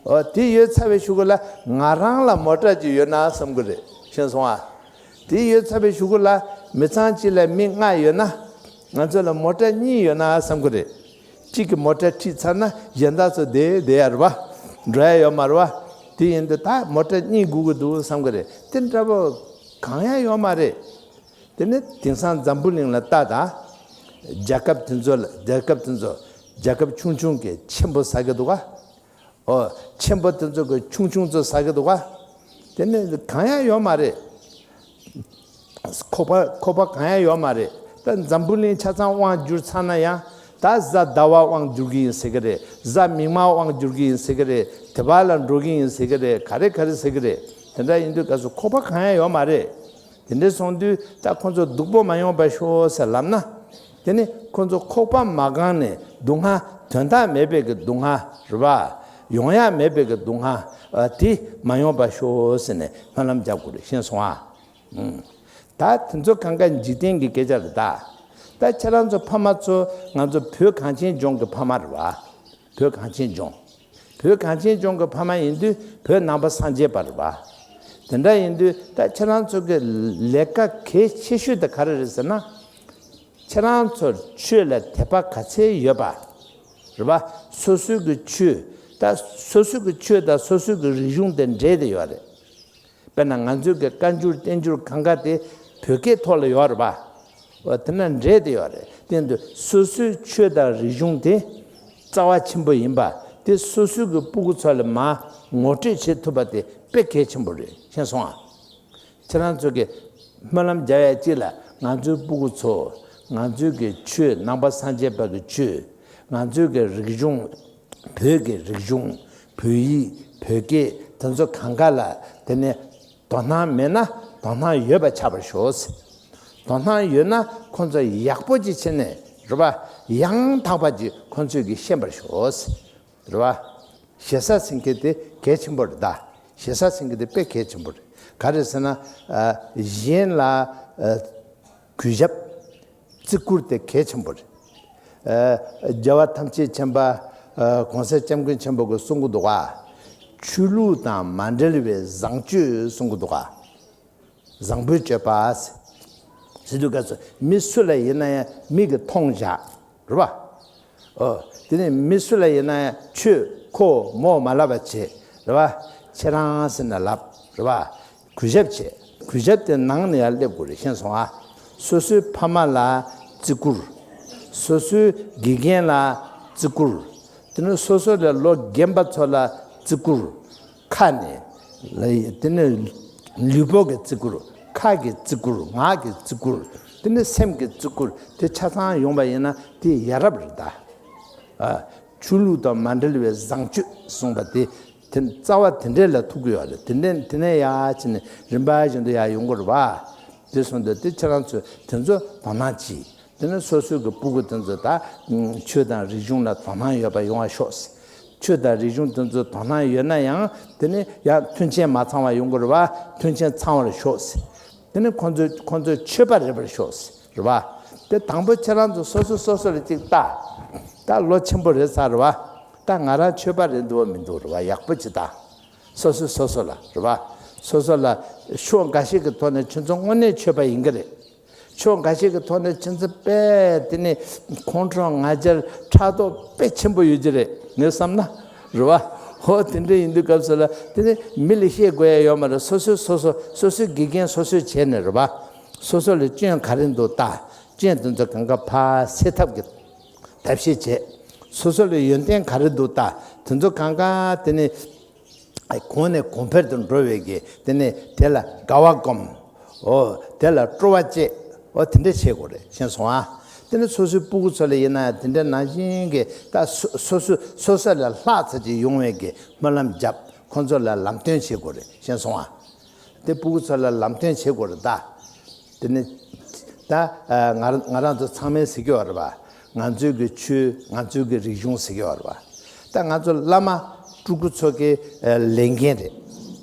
ཨོ་དེ་ཡོད་ཚར་བའི་གཞུག་གུ་ལ་ང་རང་ལ་མོ་ཊ་ཅིག་ཡོད་ན་བསམ་གི་རེད། ཤེས་སོང་ཨ། དེ་ཡོད་ཚར་བའི་གཞུག་གུ་ལ་མི་ཚང་གཅིག་ལ་མི་ལྔ་ཡོད་ན་ང་ཚོ་ལ་མོ་ཊ་གཉིས་ཡོད་ན་བསམ་གི་རེད། གཅིག་གིས་མོ་ཊ་ཁྲིད་ཚར་ན་གཞན་དག་ཚོ་བསྡད་བསྡད་ཡ་རེད་པ། འགྲོ་ཡ་ཡོད་མ་རེད་པ། དེ་ཡིན་དུས་ད་མོ་ཊ་གཉིས་དགོས་ཀྱི་འདུག་བསམ་གི་རེད། དེ་འདྲ་པོ་གང་ཡང་ཡོད་མ་རེད། དེ་ནས་དེང་སང་འཛམ་བུ་གླིང་ལ་ལྟ་དང་། རྒྱལ་ཁབ་དེ་ཚོ་ལ་རྒྱལ་ཁབ་དེ་ཚོ་རྒྱལ་ཁབ་ཆུང་ཆུང་གིས་ཆེན་པོ་ཟ་གི་འདུག་ག་ཨོ་ཆེན་པོ་དེ་ཚོ་གིས་ཆུང་ཆུང་ཚོ་ཟ་གི་འདུག་ག་དེ་ནས་གང་ཡང་ཡོད་མ་རེད། ཁོག་པ་ཁོག་པ་གང་ཡང་ཡོད་མ་རེད། ད་འཛམ་བུ་གླིང་ཆ་ཚང་དབང་བསྒྱུར་ཚར་ན་ཡང་ད་ ད་གཟའ་ཟླ་བ་དབང་བསྒྱུར་གྱི་ཡིན་ཟེར་གྱི་རེད། གཟའ་མིག་དམར་དབང་བསྒྱུར་གྱི་ཡིན་ཟེར་གྱི་རེད། དེ་བར་ལ་འགྲོ་གི་ཡིན་ཟེར་གྱི་རེད། ག་རེ་ག་རེ་ཟེར་གྱི་རེད། དེ་འདྲ་ཡིན་དུས་སྐབས་སུ་ཁོག་པ་གང་ཡང་ཡོད་མ་རེད། དེ་འདྲ་སོང་དུས་ད་ཁོ་ཚོ་སྡུག་པོ་མ་ཡོང་བར་ཤོག་ཟེར་ལབ་ན། དེ་ནི་ཁོ་ཚོ་ཁོག་པ་མ་གང་ནས་སྡུག་བསྔལ་དོན་དག་མེད་པའི་གི་སྡུག་བསྔལ་རེད་པ། ཡོང་ཡ་མེད་པའི་གི་སྡུག་བསྔལ་དེ་མ་ཡོང་བར་ཤོག་ཟེར་ནས་སྨོན་ལམ་རྒྱག་དགོས་རེད། ཤེས་སོང་ཨ། ད་དེ་ཚོ་གང་ག་འཇིག་རྟེན་གྱི་སྐད་ཆ་རེད་ད། ད་ཁྱེད་རང་ཚོ་ཕ་མ་ཚོ་ང་ཚོ་བོད་གངས་ཅན་ལྗོངས་ཀྱི་ཕ་མ་རེད་བ། བོད་གངས་ཅན་ལྗོངས། བོད་གངས་ཅན་ལྗོངས་ཀྱི་ཕ་མ་ཡིན་དུས་བོད་ནང་པ་སངས་རྒྱས་པ་རེད་བ། དེ་འདྲ་ཡིན་དུས་ད་ཁྱེད་རང་ཚོ་གི་ལས་ཀ་གལ་ཆེ་ཤོས་དེ་ག་རེ་རེད་ཟེར་ན། ཁྱེད་རང་ཚོར་ཆོས་ལ་དད་པ་ག་ཚད་ཡོད་པ་རེད་བ། སོ་སོའི་གི་ཆོས་ད་སོ་སོའི་གི་ཆོས་དང་སོ་སོའི་གི་རིག་གཞུང་དེ་འདྲེས་ཏེ་ཡོད་རེད། དཔེར་ན་ང་ཚོའི་གི་བཀའ་འགྱུར་བསྟན་འགྱུར་གང་ག་དེ་བོད་སྐད་ཐོག་ལ་ཡོད་རེད་པ། འོ་དེ་ན་འདྲེས་ཏེ་ཡོད་རེད། དེ་འདུག་སོ་སོའི་ཆོས་དང་རིག་གཞུང་དེ་རྩ་བ་ཆེན་པོ་ཡིན་པ་དེ་སོ་སོའི་གི་སྤུ་གུ་ཚོ་ལ་མ་ངོ་སྤྲོད་བྱེད་ཐུབ་པ་དེ་དཔེ་གལ་ཆེན་པོ་རེད། ཤེས་སོང་ཨ། ཁྱེད་རང་ཚོ་གི་སྨོན་ལམ་རྒྱག་ཡ་གཅིག་ལ་ང་ཚོའི་སྤུ་གུ་ཚོ་ང་ཚོའི་གི་ཆོས་ནང་པ་སངས་རྒྱས་པ་གི་ཆོས། ང་ཚོའི་གི་རིག་གཞུང་། བོད་ཀྱི་རིག་གཞུང་། བོད་ཡིག་བོད་སྐད་དེ་ཚོ་གང་ག་ལ་དེ་ནས་དོ་སྣང་མེད་ན་དོ་སྣང་ཡོད་པ་ཆགས་པར་ཤོག། དོ་སྣང་ཡོད་ན་ཁོ་ཚོ་ཡག་པོ་ཅིག་བྱས་ནས་རེད་པ། ཡང་དག་པ་ཅིག་ཁོ་ཚོས་ཀྱིས་ཤེས་པར་ཤོག། རེད་པ། ཞེ་ས་ཟེར་མཁན་དེ་གལ་ཆེན་པོ་རེད་ད། ཞེ་ས་ཟེར་མཁན་དེ་དཔེ་གལ་ཆེན་པོ་རེད། ག་རེ་ཟེར་ན། ཨ། གཞན་ལ་ཨ། གུས་ཞབས་བརྩི་བཀུར་དེ་གལ་ཆེན་པོ་རེད། ཨ། རྒྱལ་བ་ཐམས་ཅད་མཁྱེན་པ། ཨ། གོང་ས་སྐྱབས་མགོན་ཆེན་པོ་གིས་གསུང་གི་འདུག་ག། ཆོས་ལུགས་དང་མ་འབྲེལ་བའི་བཟང་སྤྱོད་གསུང་གི་འདུག་ག། བཟང་པོའི་སྤྱོད་པ། ཟེར་དུས་སྐབས་སུ་མི་སུ་ལ་ཡིན་ན་ཡང་མིག་གིས་མཐོང་བཞག། རེད་པ། ཨོ། དེ་ནས་མི་སུ་ལ་ཡིན་ན་ཡང་ཁྱོད་ཁོ་མོ་མ་ལབ་པ་བྱེད། རེད་པ། ཁྱེད་རང་ཟེར་ནས་ལབ། རེད་པ། གུས་ཞབས་བྱེད། གུས་ཞབས་དེ་ནང་ནས་ཡར་སླེབས་དགོས་རེད། ཤེས་སོང་ཨ། སོ་སོའི་ཕ་མ་ལ་བརྩི་བཀུར། སོ་སོའི་དགེ་རྒན་ལ་བརྩི་བཀུར། དེ་ནས་སོ་སོ་ལས་ལོ་རྒན་པ་ཚོ་ལ་བརྩི་བཀུར། ཁ་ནས། དེ་ནས་ལུས་པོ་གི་བརྩི་བཀུར། ཁ་གི་བརྩི་བཀུར། ངག་གི་བརྩི་བཀུར། དེ་ནས་སེམས་ཀྱི་བརྩི་བཀུར་དེ་ཆ་ཚང་ཡོང་བ་ཡིན་ན་དེ་ཡ་རབས་རེད་ད། ཨ། ཆོས་ལུགས་དང་མ་འབྲེལ་བའི་བཟང་སྤྱོད་གསུངས་པ་དེ་དེ་རྩ་བ་དེ་འདྲས་ལ་ཐུག་གི་ཡོད་རེད། དེ་འདྲས་དེ་ནས་ཡར་ཕྱིན་ནས་རིམ་པ་བཞིན་དུ་ཡར་ཡོང་གི་རེད་པ། དེ་སོང་དུས་དེ་ཁྱེད་རང་ཚོས་དེ་ཚོ་དོ་སྣང་གྱིས། དེ་ནས་སོ་སོའི་གི་སྤུ་གུ་དེ་ཚོ་ད་ཆོས་དང་རིག་གཞུང་ལ་དོ་སྣང་ཡོད་པ་ཡོང་བ་ཤོག། ཆོས་དང་རིག་གཞུང་དེ་ཚོ་དོ་སྣང་ཡོད་ན་ཡང་དེ་ནས་ཡང་མཐུན་རྐྱེན་མ་ཚང་བ་ཡོང་གི་རེད་པ། མཐུན་རྐྱེན་ཚང་བར་ཤོག། དེ་ནས་ཁོང་ཚོས་ཁོང་ཚོས་ཆོས་པ་རེད་པར་ཤོག། རེད་པ། དེ་དང་པོ་ཁྱེད་རང་ཚོ་སོ་སོ་སོ་སོ་ལ་ཅིག་ལྟ། ད་ལོ་ཆེན་པོ་རེད་ས་རེད་པ། ད་ང་རང་ཆོས་པ་རེད་འདུག་བ་མི་འདུག་རེད་པ། ཡག་པོ་ཅིག་ལྟ། སོ་སོ་སོ་སོ་ལ་རེད་པ། སོ་སོ་ལ་ཕྱོགས་འགའ་ཞིག་གི་ཐོག་ནས་ཁྱོད་ཚོ་དངོས་གནས་ཆོས་པ་ཡིན་གྱི་རེད། ཕྱོགས་འགའ་ཞིག་གི་ཐོག་ནས་ཁྱེད་ཚོ་དཔེ་དེ་ནི་ཁོང་ཁྲོ་ང་རྒྱལ་ཕྲག་དོག་དཔེ་ཆེན་པོ་ཡོད་ཀྱི་རེད། ངས་བསམ་ན་རེད་པ། ཧོ་དེ་འདྲ་ཡིན་དུས་སྐབས་སུ་ལ་དེ་ནི་མི་ལ་བཤད་དགོས་ཡ་ཡོད་མ་རེད། སོ་སོས་སོ་སོ་སོ་སོའི་དགེ་རྒན་སོ་སོས་བྱས་ནས་རེད་པ། སོ་སོ་ལ་སྐྱོན་ག་རེ་འདུག་ལྟ། སྐྱོན་དེ་ཚོ་གང་ག་ཕར་སེལ་ཐབས་ཀྱི་ཐབས་ཤེས་བྱས། སོ་སོ་ལ་ཡོན་ཏན་ག་རེ་འདུག་ལྟ། དེ་ཚོ་གང་ག་དེ་ནི། གོང་ནས་གོང་འཕེལ་དུ་འགྲོ་བའི་གི་དེ་ནས་དེ་ལ་དགའ་བ་སྒོམ། འོ་དེ་ལ་སྤྲོ་བ་བསྐྱེད། འོ་དེ་འདྲ་བྱེད་དགོས་རེད། ཤེས་སོང་ཨ། དེ་ནས་སོ་སོའི་སྤུ་གུ་ཚོ་ལ་ཡིན་ན་ཡང་དེ་འདྲ་ནང་བཞིན་གི་ད་སོ་སོ་སོ་སོ་ལས་ལྷག་ཙམ་ཅིག་ཡོང་བའི་གི་སྨོན་ལམ་བརྒྱབ། ཁོང་ཚོ་ལ་ལམ་སྟོན་བྱེད་དགོས་རེད། ཤེས་སོང་ཨ། དེ་སྤུ་གུ་ཚོ་ལ་ལམ་སྟོན་བྱེད་དགོས་རེད་ད། དེ་ནི། ད་ང་ང་རང་ཚོ་ཚང་མས་ཟེར་གྱི་ཡོད་རེད་པ། ང་ཚོའི་གི་ཆོས་ང་ཚོའི་གི་རིག་གཞུང་ཟེར་གྱི་ཡོད་རེད་པ། ད་ང་ཚོ་བླ་མ་སྤྲུལ་སྐུ་ཚོ་གི་ལས་འགན་རེད།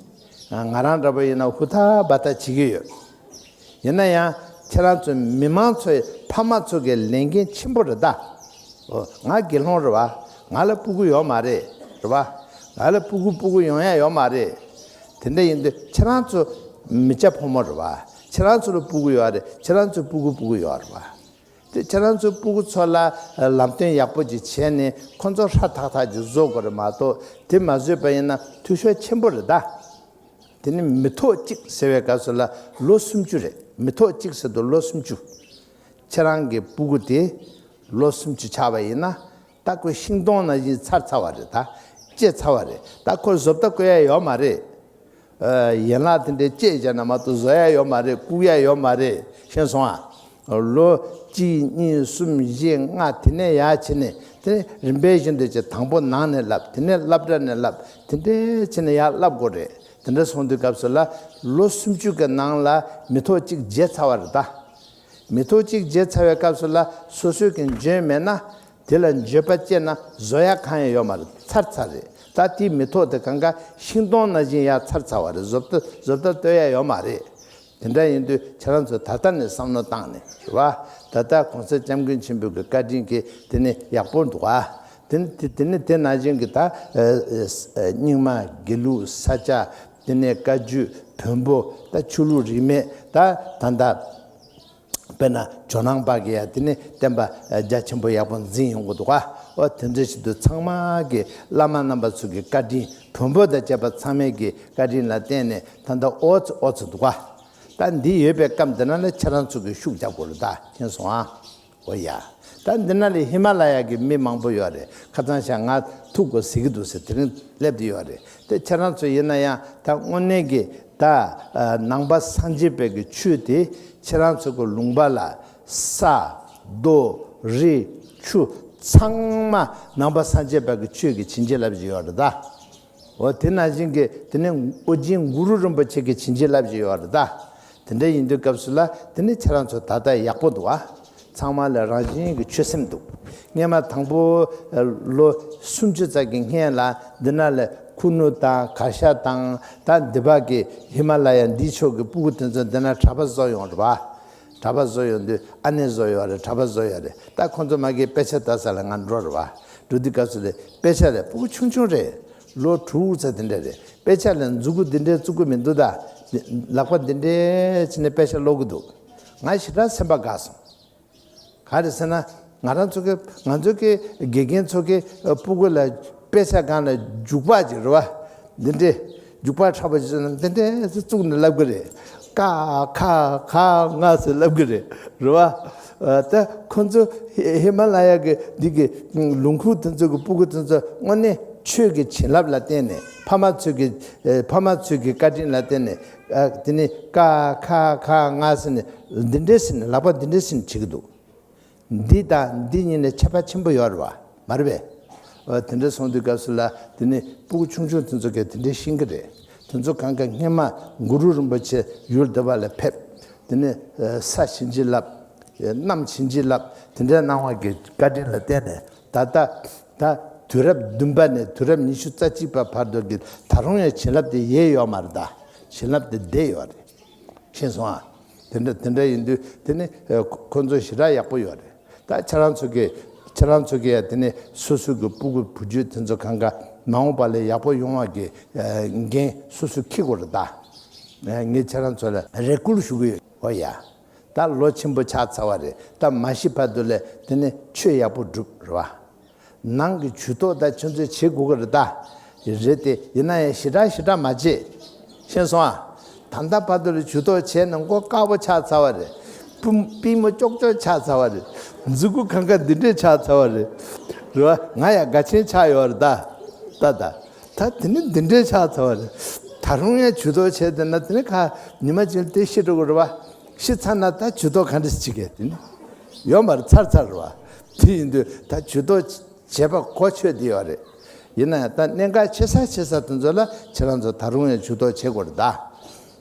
ང་རང་འདྲ་པོ་ཡིན་ན་ཧུར་ཐག་འབད་ཐག་བྱེད་ཀྱི་ཡོད། ཡིན་ན་ཡང་ཁྱེད་རང་ཚོ་མི་མང་ཚོའི་ཕ་མ་ཚོ་གི་ལས་འགན་ཆེན་པོ་རེད་ད། ཨོ། ང་དགེ་སློང་རེད་པ། ང་ལ་སྤུ་གུ་ཡོད་མ་རེད། རེད་པ། ང་ལ་སྤུ་གུ་སྤུ་གུ་ཡོང་ཡ་ཡོད་མ་རེད། དེ་འདྲ་ཡིན་དུས་ཁྱེད་རང་ཚོ་མི་སྐྱ་ཕོ་མོ་རེད་པ། ཁྱེད་རང་ཚོ་ལ་སྤུ་གུ་ཡོད་རེད། ཁྱེད་རང་ཚོའི་སྤུ་གུ་སྤུ་གུ་ཡོད་རེད་པ། དེ་ཁྱེད་རང་ཚོའི་སྤུ་གུ་ཚོ་ལ་ལམ་སྟོན་ཡག་པོ་ཅིག་བྱས་ནས་ཁོ་ཚོ་ཧྲ་ཐག་ཐག་ཅིག་བཟོ་དགོས་རེད་མ་གཏོགས། དེ་མ་བཟོས་པ་ཡིན་ན་འཐུས་ཤོར་ཆེན་པོ་རེད་ད། དེ་ནི་མི་ཐོག་གཅིག་ཟེར་བའི་སྐབས་སུ་ལ་ལོ་སུམ་ཅུ་རེད། མི་ཐོག་གཅིག་ཟེར་དུས་ལོ་སུམ་ཅུ། ཁྱེད་རང་གི་སྤུ་གུ་དེ་ལོ་སུམ་ཅུ་ཆགས་པ་ཡིན་ན། ད་ཁོ་ཤིང་སྡོང་ནང་བཞིན་ཚར་ཚར་བ་རེད་ད། བཅད་ཚར་བ་རེད་ད། ཁོ་བཟོ་ལྟ་བཀོད་ཡ་ཡོད་མ་རེད། ཨ། ཡན་ལག་དེ་འདྲའི་བཅད་བྱས་ན་མ་གཏོགས་བཟོ་ཡ་ཡོད་མ་རེད། བཀུག་ཡ་ཡོད་མ་རེད། ཤེས་སོང་ཨ། ལོ་ གཅིག་གཉིས་གསུམ་བཞི་ལྔ་དེ་ནས་ཡར་བྱས་ནས་དེ་ནས་རིམ་པས་བཞིན་དུ་བྱས། དང་པོ་ནང་ནས་བསླབ། དེ་ནས་སློབ་གྲྭ་ནས་བསླབ། དེ་འདྲས་བྱས་ནས་ཡར་བསླབ་དགོས་རེད། དེ་འདྲ་སོང་དུས་སྐབས་སུ་ལ་ལོ་སུམ་ཅུ་གི་ནང་ལ་མི་ཐོག་གཅིག་བརྗེ་ཚར་བ་རེད་ད། མི་ཐོག་གཅིག་བརྗེ་ཚར་བའི་སྐབས་སུ་ལ་སོ་སོས་ཀྱི་འཇོན་མེད་ན། དེ་ལ་འགྱོད་པ་སྐྱེས་ན་བཟོ་ཡ་གང་ཡང་ཡོད་མ་རེད། ཚར་ཚར་རེད། ད་དེའི་མི་ཐོག་དེ་གང་ག་ཤིང་སྡོང་ནང་བཞིན་ཡར་ཚར་ཚར་བ་རེད། བཟོ་ལྟ་བཟོ་ལྟ་བཏོད་ཡ་ཡོད་མ་རེད། དེ་འདྲ་ཡིན་དུས་ཁྱེད་རང་ཚོ་ད་ལྟ་ནས་བསམ་བློ་བཏང་ནས་རེད་བ། ད་ལྟ་གོང་ས་སྐྱབས་མགོན་ཆེན་པོའི་གི་བཀའ་དྲིན་གྱིས་དེ་ནི་ཡག་པོ་འདུག་ཨ། དེ་ནི་དེ་དེ་ནི་དེ་ནང་བཞིན་གྱི་ད་ཨ་ཨ་རྙིང་མ་དགེ་ལུགས་ས་སྐྱ། དེ་ནས་བཀའ་བརྒྱུད། བོན་པོ། ད་ཆོས་ལུགས་རིས་མེད། ད་ད་ལྟ་དཔེར་ན་ཇོ་ནང་པ་གི་ཡ་དེ་ནི་བསྟན་པ་རྒྱ་ཆེན་པོ་ཡག་པོ་འཛིན་ཡོང་གི་འདུག་ག། འོ་དེ་འདྲ་ཞིག་ཏུ་ཚང་མ་གི་བླ་མ་རྣམ་པ་ཚོ་གི་བཀའ་དྲིན། བོན་པོ་དང་བཅས་པ་ཚང་མའི་གི་བཀའ་དྲིན་ལ་བརྟེན་ནས་ད་ལྟ་ཨོ་ཙི་ཨོ་ཙི་འདུག་ག། ད་འདི་ཡོད་པའི་སྐབས་འདི་ན་ལ་ཁྱེད་རང་ཚོ་གི་ཤུགས་རྒྱབ་དགོས་རེད་ད། མཁྱེན་སོང་ཨ། འོ་ཡ། ད་འདི་ན་ལས་ཧི་མ་ལ་ཡ་གི་མི་མང་པོ་ཡོད་རེད། ཁ་སང་ཤག་ང་ཐུག་དགོས་ཟེར་གི་འདུག་ཟེར་དེ་རིང་སླེབས་བསྡད་ཡོད་རེད། དེ་ཁྱེད་རང་ཚོ་ཡིན་ན་ཡང་ད་དངོས་གནས་ཀྱི་ད་ནང་པ་སངས་རྒྱས་པའི་གི་ཆོས་དེ་ཁྱེད་རང་ཚོ་གི་ལུང་པ་ལ་ས་རྡོ་རི་ཆུ་ཚང་མ་ནང་པ་སངས་རྒྱས་པའི་གི་ཆོས་ཀྱི་བྱིན་གྱིས་བརླབས་བཞིན་ཡོད་རེད་ད། འོ་དེ་ནང་བཞིན་གྱི་དེ་ནས་ཨོ་རྒྱན་གུ་རུ་རིན་པོ་ཆེ་གི་བྱིན་གྱིས་བརླབས་བཞིན་ཡོད་རེད་ད། དེ་འདྲ་ཡིན་དུས་སྐབས་སུ་ལ་དེ་ནི་ཁྱེད་རང་ཚོ་ད་ལྟ་ཡག་པོ་འདུག་ཨ། ཚང་མ་ལ་རང་བཞིན་གྱི་ཆོད་སེམས་འདུག། སྔས་མ་དང་པོ་ལོ་སུམ་ཅུ་ཙམ་གྱི་སྔན་ལ་འདི་ན་ལ་ཁུ་ནུ་དང་གར་ཞ་དང་ད་འདི་བ་གི་ཧི་མ་ལ་ཡ་འདི་ཕྱོགས་ཀྱི་སྤུ་གུ་དེ་ཚོ་འདི་ན་གྲྭ་པ་བཟོ་ཡོང་རེད་བ། གྲྭ་པ་བཟོ་ཡོང་དུས་ཨ་ནེ་བཟོ་ཡོད་རེད། གྲྭ་པ་བཟོ་ཡོད་རེད། ད་ཁོང་ཚོ་མ་གི་དཔེ་ཆ་ལྟ་ས་ལ་ང་འགྲོ་རེད་བ། འགྲོ་དུས་སྐབས་སུ་ལ་དཔེ་ཆ་རེད། སྤུ་གུ་ཆུང་ཆུང་རེད། ལོ་དྲུག་ཙམ་དེ་འདྲ་རེད། དཔེ་ཆ་ལ་མཛུ་གུ་འདི་འདྲའི་བཙུགས་གི་མི་འདུག་ད། ལག་པ་འདི་འདྲའི་བྱས་ནས་དཔེ་ཆ་ཀློག་གི་འདུག། ང་ཞེ་དྲག་སེམས་པ་དགའ་སོང་། ག་རེ་ཟེར་ན། ང་རང་ཚོ་གི་ང་ཚོ་གི་དགེ་རྒན་ཚོ་གི་སྤུ་གུ་ལ་དཔེ་ཆ་སྒང་ལ་རྒྱུག་པ་ཅིག་རེད་བ། འདི་འདྲའི་རྒྱུག་པ་འཁྲབ་པ་ཅིག་བཟོས་ན་འདི་འདྲའི་བཙུགས་ནས་ལབ་གི་རེད། ཀ་ཁ་ག་ང་ཟེར་ལབ་གི་རེད། རེད་བ། ད་ཁོ་ཚོ་ཧི་མ་ལ་ཡ་གི་འདི་གི་ལུང་ཁུག་དེ་ཚོ་གི་སྤུ་གུ་དེ་ཚོ་དངོས་གནས་ཆོས་ཀྱི་བྱིན་རླབས་ལ་བརྟེན་ནས། ཕ་མ་ཚོ་གི་ཨེ་ཕ་མ་ཚོ་གི་བཀའ་དྲིན་ལ་བརྟེན་ནས། ཨ་དེ་ནི་ཀ་ཁ་ག་ང་ཟེར་ནས་འདི་འདྲས་ཟེར་ནས་ལག་པ་འདི་འདྲས་ཟེར་ནས་བྱེད་ཀྱི་འདུག། འདི་དང་འདི་གཉིས་ནས་ཁྱད་པར་ཆེན་པོ་ཡོད་རེད་བ། མ་རེད་པས། ཨ་དེ་འདྲས་སོང་དུས་སྐབས་སུ་ལ་དེ་ནི་སྤུ་གུ་ཆུང་ཆུང་དེ་ཚོ་གས་དེ་འདྲས་ཤེས་ཀྱི་རེད། དེ་ཚོ་གང་ག་སྔས་མ་གུ་རུ་རིན་པོ་ཆེ་ཡུལ་འདི་བ་ལ་ཕེབས། དེ་ནི་ཨ་ས་བྱིན་གྱིས་བརླབས། གནམ་བྱིན་གྱིས་བརླབས། དེ་འདྲའི་གནང་བ་གི་བཀའ་དྲིན་ལ་བརྟེན་ནས་ད་ལྟ་ད་དུས་རབས་བདུན་པ་ནས་དུས་རབས་ཉི་ཤུ་རྩ་གཅིག་པ་བར་དུ་གི་ད་རུང་ཡང་བྱིན་རླབས་དེ་ཡལ་ཡོད་མ་རེད་ད། བྱིན་རླབས་དེ་བསྡད་ཡོད་རེད། མཁྱེན་སོང་ཨ། དེ་འདྲ་དེ་འདྲ་ཡིན་དུས་དེ་ནི་ཨ་ཁོ་ཁོ་ཚོ་ཞེ་དྲག་ཡག་པོ་ཡོད་རེད། ད་ཁྱེད་རང་ཚོ་གི་ཁྱེད་རང་ཚོ་གི་ཡ་དེ་ནི་སོ་སོ་གི་སྤུ་གུ་བུ་རྒྱུད་དེ་ཚོ་གང་ག་མ་འོངས་པ་ལ་ཡག་པོ་ཡོང་བ་གི་ཨ་འགན་སོ་སོ་འཁྱེར་དགོས་རེད་ད། ངས་ཁྱེད་རང་ཚོ་ལ་རེ་སྐུལ་ཞུ་གི་ཡོད། ཨོ་ཡ། ད་ལོ་ཆེན་པོ་ཆགས་ཚར་བ་རེད། ད་མ་ཤི་བར་དུ་ལ་དེ་ནི་ཆོས་ཡག་པོ་སྒྲུབ་རེད་བ། ནང་གི་ཇུས་གཏོགས་ད་ཁྱོད་ཚོས་བྱེད་དགོས་ཀྱི་རེད་ད། རེད་དེ་ཡིན་ན་ཡང་ཞེ་དྲག་ཞེ་དྲག་མ་བྱེད། ཤེས་སོང་ཨ། ད་ལྟ་བར་དུ་ལ་ཇུས་གཏོགས་བྱས་ནས་མགོ་དཀར་པོ་ཆགས་ཚར་བ་རེད། པུ་པུས་མོ་ཀྱོག་ཀྱོག་ཆགས་ཚར་བ་རེད། མཛུ་གུ་གང་ག་འདི་འདྲས་ཆགས་ཚར་བ་རེད། རེད་བ། ང་ཡང་དགའ་ཆེན་ཆགས་ཡོད་རེད་ད། ད་ད། ད་དེ་ནི་འདི་འདྲས་ཆགས་ཚར་བ་རེད། ད་རུང་ཡང་ཇུས་གཏོགས་བྱས་བསྡད་ན་དེ་ནི་ཁ་ཉི་མ་གཅིག་དེ་ཤི་འགྲོ་གི་རེད་བ། ཤི་ཚར་ན་ད་ཇུས་གཏོགས་ག་འདྲ་ཞིག་བྱེད་གི། དེ་ནི་ཡོད་མ་རེད། ཚར་ཚར་རེད་བ། དེ་ཡིན་དུས་ད་ཇུས་གཏོགས་བྱེད་པ་གོ་ཆོད་དེ་ཡོད་རེད། ཡིན་ན་ཡང་ད་གནད་འགག་ཆེ་ས་ཆེ་ས་དེ་ཚོ་ལ་ཁྱེད་རང་ཚོ་ད་རུང་ཡང་ཇུས་གཏོགས་བྱེད་དགོས་རེད་ད།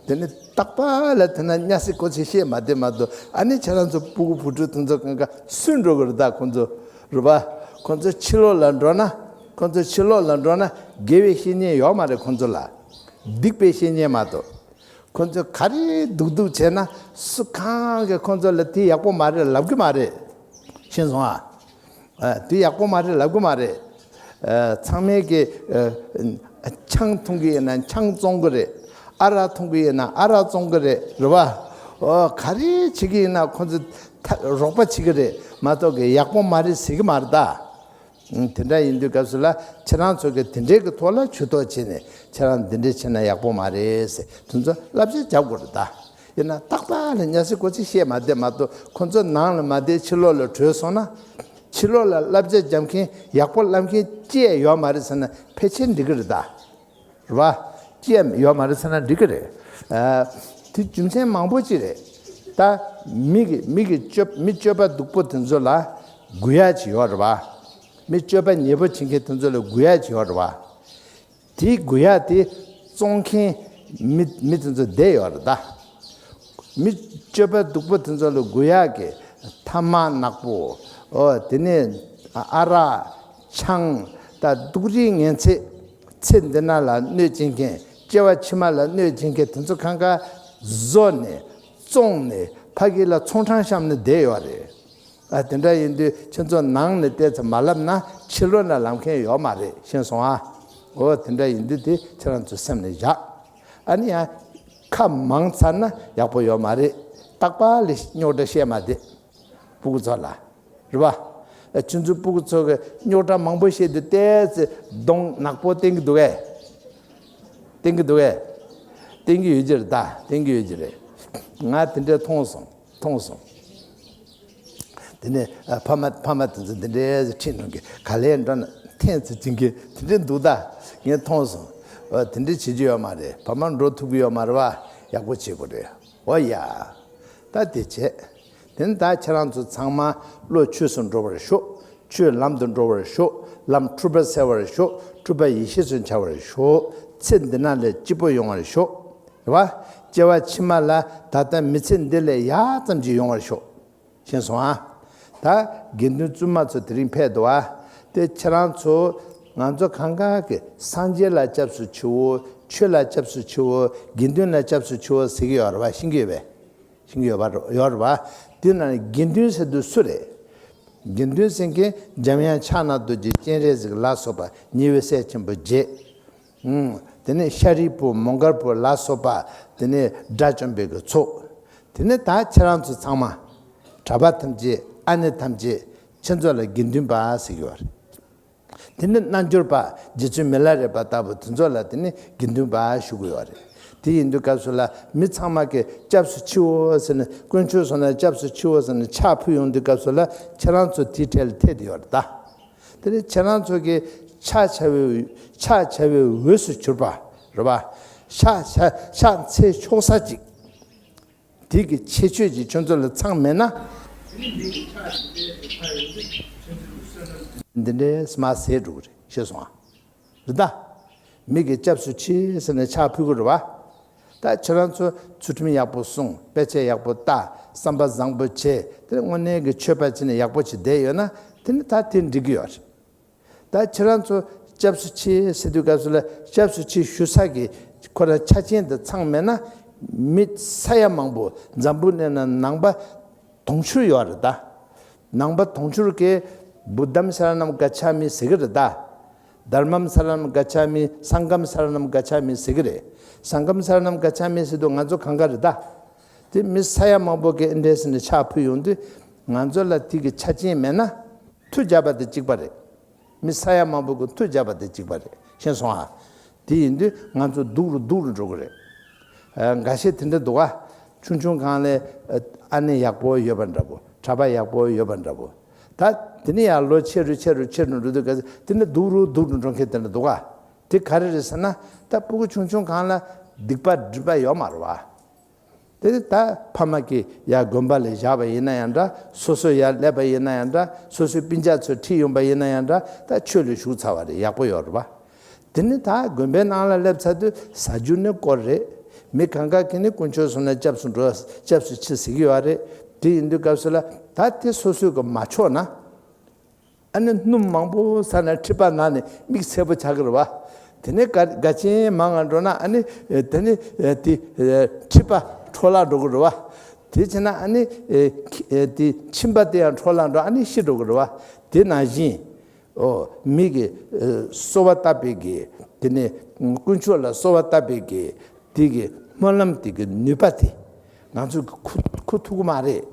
དེ་ནི་རྟག་པ་ལ་དེ་ན་གཉའ་སི་ཀོ་ཚི་བཤད་མ་བསྡད་མ་གཏོགས། ཨ་ནི་ཁྱེད་རང་ཚོ་སྤུ་གུ་བུ་ཕྲུག་དེ་ཚོ་གང་ག་སུན་འགྲོ་གི་རེད་ད། ཁོང་ཚོ་རེད་པ། ཁོང་ཚོ་ཕྱི་ལོགས་ལ་འགྲོ་ན། ཁོང་ཚོ་ཕྱི་ལོགས་ལ་འགྲོ་ན་དགེ་བའི་བཤེས་གཉེན་ཡོད་མ་རེད་ཁོང་ཚོ་ལ། སྡིག་པའི་བཤེས་གཉེན་མ་གཏོགས། ཁོང་ཚོས་ག་རེ་སྡུག་སྡུག་བྱས་ན་སུ་གང་གིས་ཁོང་ཚོ་ལ་དེ་ཡག་པོ་མ་རེད་ལབ་གི་མ་རེད། ཤེས་སོང་ཨ། ཨ་དེ་ཡག་པོ་མ་རེད་ལབ་གི་མ་རེད། ཨ་ཚང་མས་ཀྱི་ཨ་ཆང་འཐུང་གི་ཡིན་ན་ཆང་བཙོང་གི་རེད། ཨ་རག་འཐུང་གི་ཡིན་ན་ཨ་རག་བཙོང་གི་རེད། རེད་བ། ཨོ་ག་རེ་བྱེད་ཀྱི་ཡིན་ན་ཁོང་ཚོ་ཐ་རོགས་པ་བྱེད་ཀྱི་རེད་མ་གཏོགས་ཀྱི་ཡག་པོ་མ་རེད་ཟེར་གི་མ་རེད་ད། ཨང་། དེ་འདྲ་ཡིན་དུས་སྐབས་སུ་ལ་ཁྱེད་རང་ཚོ་གིས་དེ་འདྲའི་གི་ཐོག་ལ་ཇུས་གཏོགས་བྱས་ནས་ཁྱེད་རང་འདི་འདྲ་བྱས་ན་ཡག་པོ་མ་རེད་ཟེར་དེ་ཚོ་བསླབ་བྱ་རྒྱབ་དགོས་རེད་ད། ཡིན་ན་རྟག་པར་ལ་གཉའ་སི་ཀོ་ཚི་བཤད་མ་བསྡད་མ་གཏོགས་ཁོ་ཚོ་ནང་ལ་མ་བསྡད་ཕྱི་ལོགས་ལ་བྲོས་སོང་ན། ཕྱི་ལོགས་ལ་བསླབ་བྱ་རྒྱབ་མཁན་ཡག་པོ་བསླབ་མཁན་ཅི་ཡང་ཡོད་མ་རེད་ཟེར་ན་ཕལ་ཆེར་འགྲིག་གི་རེད་ད། རེད་བ། ཅི་ཡང་ཡོད་མ་རེད་ཟེར་ན་འགྲིག་གི་རེད། ཨ་དེ་རྒྱུ་མཚན་མང་པོ་ཅིག་རེད། ད་ མི་གི་མི་གི་སྤྱོད་མི་སྤྱོད་པ་སྡུག་པོ་དེ་ཚོ་ལ་གུ་ཡངས་ཅིག་ཡོད་རེད་བ། མི་སྤྱོད་པ་ཉེས་པོ་བྱེད་མཁན་དེ་ཚོ་ལ་གུ་ཡངས་ཅིག་ཡོད་རེད་བ། དེའི་གུ་ཡངས་དེ་བཙོང་མཁན་མི་མི་དེ་ཚོ་བསྡད་ཡོད་རེད་ད། མི་སྤྱོད་པ་སྡུག་པོ་དེ་ཚོ་ལ་གུ་ཡངས་ཀྱི་ཐ་མག་ནག་པོ། ཨོ་དེ་ནས་ཨ་རག་ཆང་ད་སྡུག་རིགས་ངན་ཚད། ཚེ་འདི་ན་ལ་གནོད་སྦྱིན་མཁན། སྐྱེ་བ་ཕྱི་མ་ལ་གནོད་སྦྱིན་མཁན་དེ་ཚོ་གང་ག་བཟོ་ནས་བཙོང་ནས་ཕ་གི་ལ་ཚོང་ཁྲང་བཤམས་ནས་བསྡད་ཡོད་རེད། ཨ་དེ་འདྲ་ཡིན་དུས་ཁྱེད་ཚོ་ནང་ནས་བལྟས་ཚེ་མ་ལབ་ན་ཕྱི་ལོགས་ན་ལབ་མཁན་ཡོད་མ་རེད། ཤེས་སོང་ཨ། འོ་དེ་འདྲ་ཡིན་དུས་དེ་ཁྱེད་རང་ཚོ་སེམས་ནས་བཞག་ཨ་ནི་ཡང་ཁ་མང་ཚར་ན་ཡག་པོ་ཡོད་མ་རེད། རྟག་པར་ལས་རྙོག་དྲ་བཤད་མ་བསྡད། སྤུ་གུ་ཚོ་ལ། རེད་པ། ཁྱོད་ཚོའི་སྤུ་གུ་ཚོ་གི་རྙོག་དྲ་མང་པོ་བཤད་དུས་ཏོག་ཙམ་གདོང་ནག་པོ་བསྟན་གྱི་འདུག་གས། བསྟན་གྱི་འདུག་གས། བསྟན་གྱི་ཡོད་ཀྱི་རེད་ད། བསྟན་གྱི་ཡོད་ཀྱི་རེད། ང་དེ་འདྲས་མཐོང་སོང་། མཐོང་སོང་། དེ་ནས་ཨ་ཕ་མ་ཕ་མ་དེ་ཚོ་འདི་འདྲས་ཁྲིད་འགྲོ་གི་ག་ལེར་འགྲོ་ན་འཐེན་ཚེ་བྱིན་གྱི་དེ་འདྲས་འདུག་ད། ངས་མཐོང་སོང་། ཨ་དེ་འདྲས་བྱེད་ཀྱི་ཡོད་མ་རེད། བར་མར་འགྲོ་ཐུབ་ཀྱི་ཡོད་མ་རེད་པ། ཡག་པོ་བྱེད་དགོས་རེད། འོ་ཡ། ད་དེ་བྱས། དེ་ནི་ད་ཁྱེད་རང་ཚོ་ཚང་མ་བློ་ཆོས་སུ་འགྲོ་བར་ཤོག་ཆོས་ལམ་དུ་འགྲོ་བར་ཤོག་ལམ་འཁྲུལ་པ་སེལ་བར་ཤོག་འཁྲུལ་པ་ཡེ་ཤེས་སུ་འཆར་བར་ཤོག་ཚེ་འདི་ན་ལས་སྐྱིད་པོ་ཡོང་བར་ཤོག་རེད་པ། སྐྱེ་བ་ཕྱི་མ་ལ་ད་ལྟ་མི་ཚེ་འདི་ལས་ཡག་ཙམ་ཅིག་ཡོང་བར་ཤོག་ཤེས་སོང་ཨ། ད་དགེ་འདུན་བཙུན་མ་ཚོ་དེ་རིང་ཕེབས་འདུག་ཨ། དེ་ཁྱེད་རང་ཚོ་ང་ཚོ་གང་ག་གི་སངས་རྒྱས་ལ་སྐྱབས་སུ་མཆིའོ། ཆོས་ལ་སྐྱབས་སུ་མཆིའོ། དགེ་འདུན་ལ་སྐྱབས་སུ་མཆིའོ་ཟེར་གྱི་ཡོད་རེད་པ། ཤེས་ཀྱི་ཡོད་པས། ཤེས་ཀྱི་ཡོད་པ་ཡོད་རེད་པ། དེ་ན་དགེ་འདུན་ཟེར་དུས་སུ་རེད། དགེ་འདུན་ཟེར་མཁན་འཇམ་དབྱངས་ཕྱག་ན་རྡོ་རྗེ་སྤྱན་རས་གཟིགས་ལ་སོགས་པ་ཉེ་བའི་སྲས་ཆེན་པོ་བརྒྱད། ཨུམ། དེ་ནས་ཤཱ་རིའི་བུ་མོའུ་འགལ་བུ་ལ་སོགས་པ། དེ་ནས་དགྲ་བཅོམ་པའི་གི་ཚོགས། དེ་ནས་ད་ཁྱེད་རང་ཚོ་ཚང་མ། གྲྭ་པ་ཐམས་ཅད་ཨ་ནེ་ཐམས་ཅད་ཁྱེད་ཚོ་ལ་དགེ་འདུན་པ་ཟེར་གྱི་ཡོད་རེད། དེ་ནས་རྣལ་འབྱོར་པ་རྗེ་བཙུན་མི་ལ་རས་པ་ལྟ་བུ་དེ་ཚོ་ལ་དེ་ནས་དགེ་འདུན་པ་ཞུ་གི་ཡོད་རེད། དེ་ཡིན་དུས་སྐབས་སུ་ལ་མི་ཚང་མ་གི་སྐྱབས་སུ་མཆིའོ་ཟེར་ནས་དཀོན་མཆོག་གསུམ་ལ་སྐྱབས་སུ་མཆིའོ་ཟེར་ནས་ཕྱག་ཕུལ་ཡོང་དུས་སྐབས་སུ་ལ་ཁྱེད་རང་ཚོ་དེའི་གྲལ་ལ་ཐེ་དེ་ཡོད་རེད་ད། དེ་ནས་ཁྱེད་རང་ཚོ་གི་ཕྱག་བྱ་བའི་ཕྱག་བྱ་བའི་འོས་སུ་གྱུར་པ་རེད་པ། ཕྱག་ཕྱག་ཕྱག་འཚལ་ཆོག་ས་ཅིག་དེ་གི་ཁྱད་ཆོས་ཀྱི་ཁྱོད་ཚོ་ལ་ཚང་མེད་ན། འདི་འདྲའི་སྨྲ་ཟེར་འགྲོ་གི་རེད། ཤེས་སོང་ཨ། རེད་ད། མི་གི་སྐྱབས་སུ་མཆི་ཟེར་ནས་ཕྱག་ཕུལ་གི་རེད་བ། ད་ཁྱེད་རང་ཚོ་ཚུལ་ཁྲིམས་ཡག་པོ་སྲུང་། དཔེ་ཆ་ཡག་པོ་ལྟ། བསམ་པ་བཟང་པོ་བྱེད། དེ་དངོས་གནས་ཀྱི་ཆོས་པ་བྱས་ནས་ཡག་པོ་བྱས་བསྡད་ཡོད་ན་དེ་ནི་ད་དེ་འགྲིག་གི་ཡོད་རེད། ད་ཁྱེད་རང་ཚོ་སྐྱབས་སུ་མཆི་ཟེར་དུས་སྐབས་སུ་ལ་སྐྱབས་སུ་མཆི་ཞུ་ས་གི་ཁོ་ར་ཆ་རྐྱེན་དེ་ཚང་མེད་ན། མི་ས་ཡ་མང་པོ་འཛམ་བུ་གླིང་ན་ནང་པ་དུང་ཕྱུར་ཡོད་རེད་ད། ནང་པ་དུང་ཕྱུར་གྱིས་བུདྡྷམ་སར་ཎམ་ག་ཆ་མི་ཟེར་གི་རེད་ད། དྷརྨམ་སར་ཎམ་ག་ཆ་མི། སངྒྷམ་སར་ཎམ་ག་ཆ་མི་ཟེར་གི་རེད། སངྒྷམ་སར་ཎམ་ག་ཆ་མི་ཟེར་དུས་ང་ཚོ་གང་ག་རེད་ད། དེ་མི་ས་ཡ་མང་པོ་གིས་ཨེ་འདྲས་ཟེར་ནས་ཕྱག་ཕུལ་ཡོང་དུས་ང་ཚོ་ལ་དེ་གི་ཆ་རྐྱེན་མེད་ན་མཐུ་རྒྱག་པ་དེ་གཅིག་པ་རེད། མི་ས་ཡ་མང་པོ་གི་མཐུ་རྒྱག་པ་དེ་གཅིག་པ་རེད། ཤེས་སོང་ཨ། དེ་ཡིན་དུས་ང་ཚོ་སྡུག་རུ་སྡུག་རུ་འགྲོ་གི་རེད། ཨ། འགའ་ཤས་དེ་འདྲ་འདུག་ག་ཆུང་ཆུང་སྒང་ལ་ཨ་ནེ་ཡག་པོ་ཡོད་པ་འདྲ་པོ། གྲྭ་པ་ཡག་པོ་ཡོད་པ་འདྲ་པོ། ད་དེ་ནས་ཡང་ལོ་ཆེ་རུ་ཆེ་རུ་ཆེ་རུ་འགྲོ་དུས་ག་དེ་འདྲ་སྡུག་རུ་སྡུག་རུ་འགྲོ་མཁན་དེ་འདྲ་འདུག་ག་དེ་ག་རེ་རེད་ཟེར་ན། ད་སྤུ་གུ་ཆུང་ཆུང་སྒང་ལ་སྡིག་པ་སྒྲིབ་པ་ཡོད་མ་རེད་བ། དེ་ནི་ད་ཕ་མ་གིས་ཡར་དགོན་པ་ལ་བཞག་པ་ཡིན་ན་ཡང་འདྲ། སོ་སོ་ཡར་སླེབས་པ་ཡིན་ན་ཡང་འདྲ། སོ་སོའི་སྤུན་ཀྱག་ཚོ་ཁྲིད་ཡོང་པ་ཡིན་ན་ཡང་འདྲ། ད་ཆོས་ལ་ཞུགས་ཚར་བ་རེད། ཡག་པོ་ཡོད་རེད་པ། དེ་ནི་ད་དགོན་པའི་ནང་ལ་སླེབས་ཚར་དུས་ཟ་རྒྱུ་ནི་དཀོར་རེད། མི་གང་ག་གིས་ནི་དཀོན་མཆོག་གསུམ་ལ་སྐྱབས་སུ་འགྲོ། སྐྱབས་སུ་མཆི་ཟེར་གྱི་ཡོད་རེད། དེ་ཡིན་དུས་སྐབས་སུ་ལ་ད་དེ་སོ་སོས་གི་མ་ཆོག་ན། ཨ་ནི་སྣུམ་མང་པོ་ཟ་ན་མཁྲིས་པ་ན་ནས་མིག་སེར་པོ་ཆགས་ཀྱི་རེད་བ། དེ་ནས་དགའ་དགའ་ཆེན་མང་ང་འགྲོ་ན་ཨ་ནི་དེ་ནི་དེ་མཁྲིས་པ་འཕྲོ་བརླག་འགྲོ་གི་རེད་བ། དེ་བྱས་ན་ཨ་ནི་དེ་མཆིན་པ་དེ་ཡང་འཕྲོ་བརླག་འགྲོ། ཨ་ནི་ཤི་འགྲོ་གི་རེད་བ། དེ་ནང་བཞིན། ཨོ། མི་གི་གསོལ་བ་བཏབ་པའི་གི་དེ་ནས་དཀོན་མཆོག་ལ་གསོལ་བ་བཏབ་པའི་གི་དེ་གི་སྨོན་ལམ་དེ་གི་ནུས་པ་དེ་ང་ཚོས་གི་འཁུར་འཁུར་ཐུབ་ཀྱི་མ་རེད།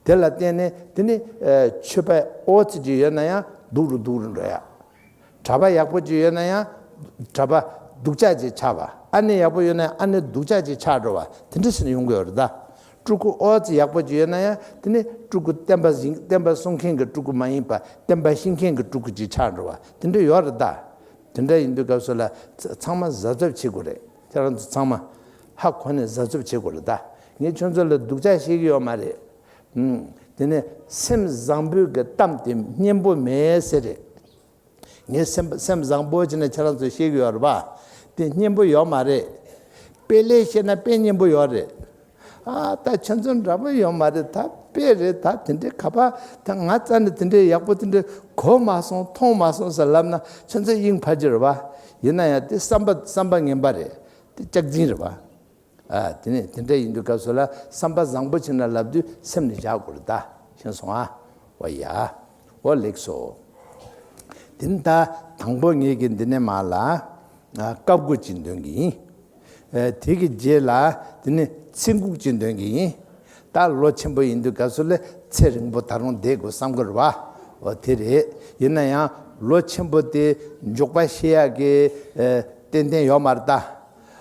དེ་ལ་བརྟེན་ནས་དེ་ནི་ཆོས་པ་ཨོ་ཙི་ཅིག་ཡོད་ན་ཡང་སྡུག་རུ་སྡུག་རུ་འགྲོ་ཡ། གྲྭ་པ་ཡག་པོ་ཅིག་ཡོད་ན་ཡང་གྲྭ་པ་སྡུག་ཅག་ཅིག་ཆགས་པ། ཨ་ནེ་ཡག་པོ་ཡོད་ན་ཡང་ཨ་ནེ་སྡུག་ཅག་ཅིག་ཆགས་འགྲོ་བ། དེ་འདྲ་ཟེར་ནས་ཡོང་གི་ཡོད་རེད་ད། སྤྲུལ་སྐུ་ཨོ་ཙི་ཡག་པོ་ཅིག་ཡོད་ན་ཡང་དེ་ནི་སྤྲུལ་སྐུ་བསྟན་པ་བཞིན་བསྟན་པ་སྲུང་མཁན་གྱི་སྤྲུལ་སྐུ་མ་ཡིན་པ་བསྟན་པ་བཤིག་མཁན་གྱི་སྤྲུལ་སྐུ་ཅིག་ཆགས་འགྲོ་བ། དེ་འདྲ་ཡོད་རེད་ད། དེ་འདྲ་ཡིན་དུས་སྐབས་སུ་ལ་ཚ་ཚང་མ་གཟབ་གཟབ་བྱེད་དགོས་རེད། ཁྱེད་རང་ཚོ་ཚང་མ་ཧ་གོ་ནས་གཟབ་གཟབ་བྱེད་དགོས་རེད་ད། ངས་ཁྱོད་ཚོ་ལ་སྡུག་ཅག་བཤད་ཀྱི་ཡོད་མ་རེད། ཨུམ། དེ་ནས་སེམས་བཟང་པོའི་གི་གཏམ་དེ་སྙན་པོ་མེད་ཟེར་རེད། ངས་སེམས་སེམས་བཟང་པོ་བྱས་ནས་ཁྱེད་རང་ཚོ་བཤད་ཀྱི་ཡོད་རེད་པ། དེ་སྙན་པོ་ཡོད་མ་རེད། དཔེ་ལས་བཤད་ན་དཔེ་སྙན་པོ་ཡོད་རེད། ཨ་ད་ཁྱོད་ཚོ་འདྲ་པོ་ཡོད་མ་རེད། ད་དཔེ་རེད། ད་དེ་འདྲའི་ཁ་པར་ད་ང་རྩ་ནས་དེ་འདྲའི་ཡག་པོ་དེ་འདྲའི་གོ་མ་སོང་མཐོང་མ་སོང་ཟེར་ལབ་ན་ཁྱོད་ཚོ་དབྱིངས་ཕལ་གྱི་རེད་པ། ཡིན་ན་ཡང་དེ་བསམ་པ་བསམ་པ་ངན་པ་རེད། དེ་སྐྱག་རྫུན་རེད་པ། ཨ། དེ་ནས་དེ་འདྲ་ཡིན་དུས་སྐབས་སུ་ལ་བསམ་པ་བཟང་པོ་བྱས་ན་ལབ་དུས་སེམས་ནས་བཞག་དགོས་རེད་ད། ཤེས་སོང་ཨ། འོ་ཡ། འོ་ལེགས་སོ། དེ་ནས་ད་དང་པོ་ངེད་ཀྱི་འདི་ནས་མར་ལ། ཨ། བཀའ་བསྒོ་ཅིག་འདོན་གྱི་ཡིན། ཨ། དེ་གི་རྗེས་ལ་དེ་ནས་ཚེ་འགུགས་ཅིག་འདོན་གྱི་ཡིན། ད་ལོ་ཆེན་པོ་ཡིན་དུས་སྐབས་སུ་ལ་ཚེ་རིང་པོ་ད་རུང་བསྡད་དགོས་བསམ་གི་རེད་པ། འོ་དེ་རེད། ཡིན་ན་ཡང་ལོ་ཆེན་པོ་དེ་མགྱོགས་པ་ཤི་ཡག་གི་ཨ། ཏན་ཏན་ཡོད་མ་རེད་ད།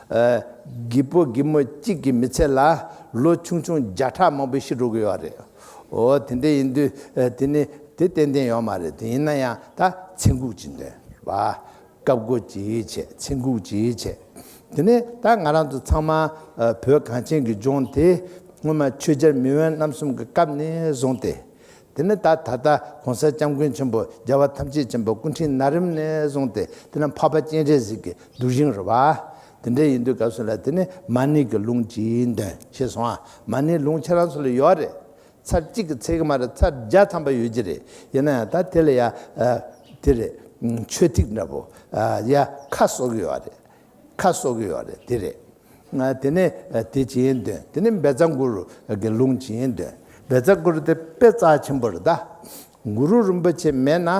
ཨ། རྒད་པོ་རྒད་མོ་གཅིག་གི་མི་ཚེ་ལ་ལོ་ཆུང་ཆུང་བརྒྱ་ཕྲག་མང་པོ་ཤི་འགྲོ་གི་ཡོད་རེད། འོ་དེ་འདྲ་ཡིན་དུས་ཨ། དེ་ནི་དེ་ཏན་ཏན་ཡོད་མ་རེད། དེ་ཡིན་ན་ཡང་ད་ཚེ་འགུགས་ཅིག་འདོན་རེད་པ། བཀའ་བསྒོ་ཅིག་བྱས། ཚེ་འགུགས་ཅིག་བྱས། དེ་ནས་ད་ང་རང་ཚོ་ཚང་མ་ཨ། བོད་གངས་ཅན་གྱི་ལྗོངས་དེ་སྔོན་མ་ཆོས་རྒྱལ་མེས་དབོན་རྣམ་གསུམ་གྱི་སྐབས་ནས་བཟུང་སྟེ། དེ་ནས་ད་ད་ལྟ་གོང་ས་སྐྱབས་མགོན་ཆེན་པོ་རྒྱལ་བ་ཐམས་ཅད་མཁྱེན་པ་སྐུ་ཕྲེང་ན་རིམ་ནས་བཟུང་སྟེ་དེ་ནས་འཕགས་པ་སྤྱན་རས་གཟིགས་ཀྱི་གདུལ་ཞིང་རེད་པ། དེ་འདྲ་ཡིན་དུས་སྐབས་སུ་ལ་དེ་ནས་མ་ཎི་གི་ལུང་ཅིག་འདོན། ཤེས་སོང་ཨ། མ་ཎི་ལུང་ཁྱེད་རང་ཚོ་ལ་ཡོད་རེད། ཚར་གཅིག་གིས་ཚར་གི་མ་རེད། ཚར་བརྒྱ་ཐམ་པ་ཡོད་ཀྱི་རེད། ཡིན་ན་ཡང་ད་དེ་ལ་ཡ་ཨ། དེ་རེད། མཆོད་ཐིག་འདྲ་པོ། ཨ། ཡ་ཁ་གསོ་གི་ཡོད་རེད། ཁ་གསོ་གི་ཡོད་རེད། དེ་རེད། ང་དེ་ནས་དེ་ཅིག་འདོན། དེ་ནས་བཛྲ་གུ་རུ་གི་ལུང་ཅིག་འདོན། བཛྲ་གུ་རུ་དེ་དཔེ་རྩ་ཆེན་པོ་རེད་ད། གུ་རུ་རིན་པོ་ཆེ་མེད་ན་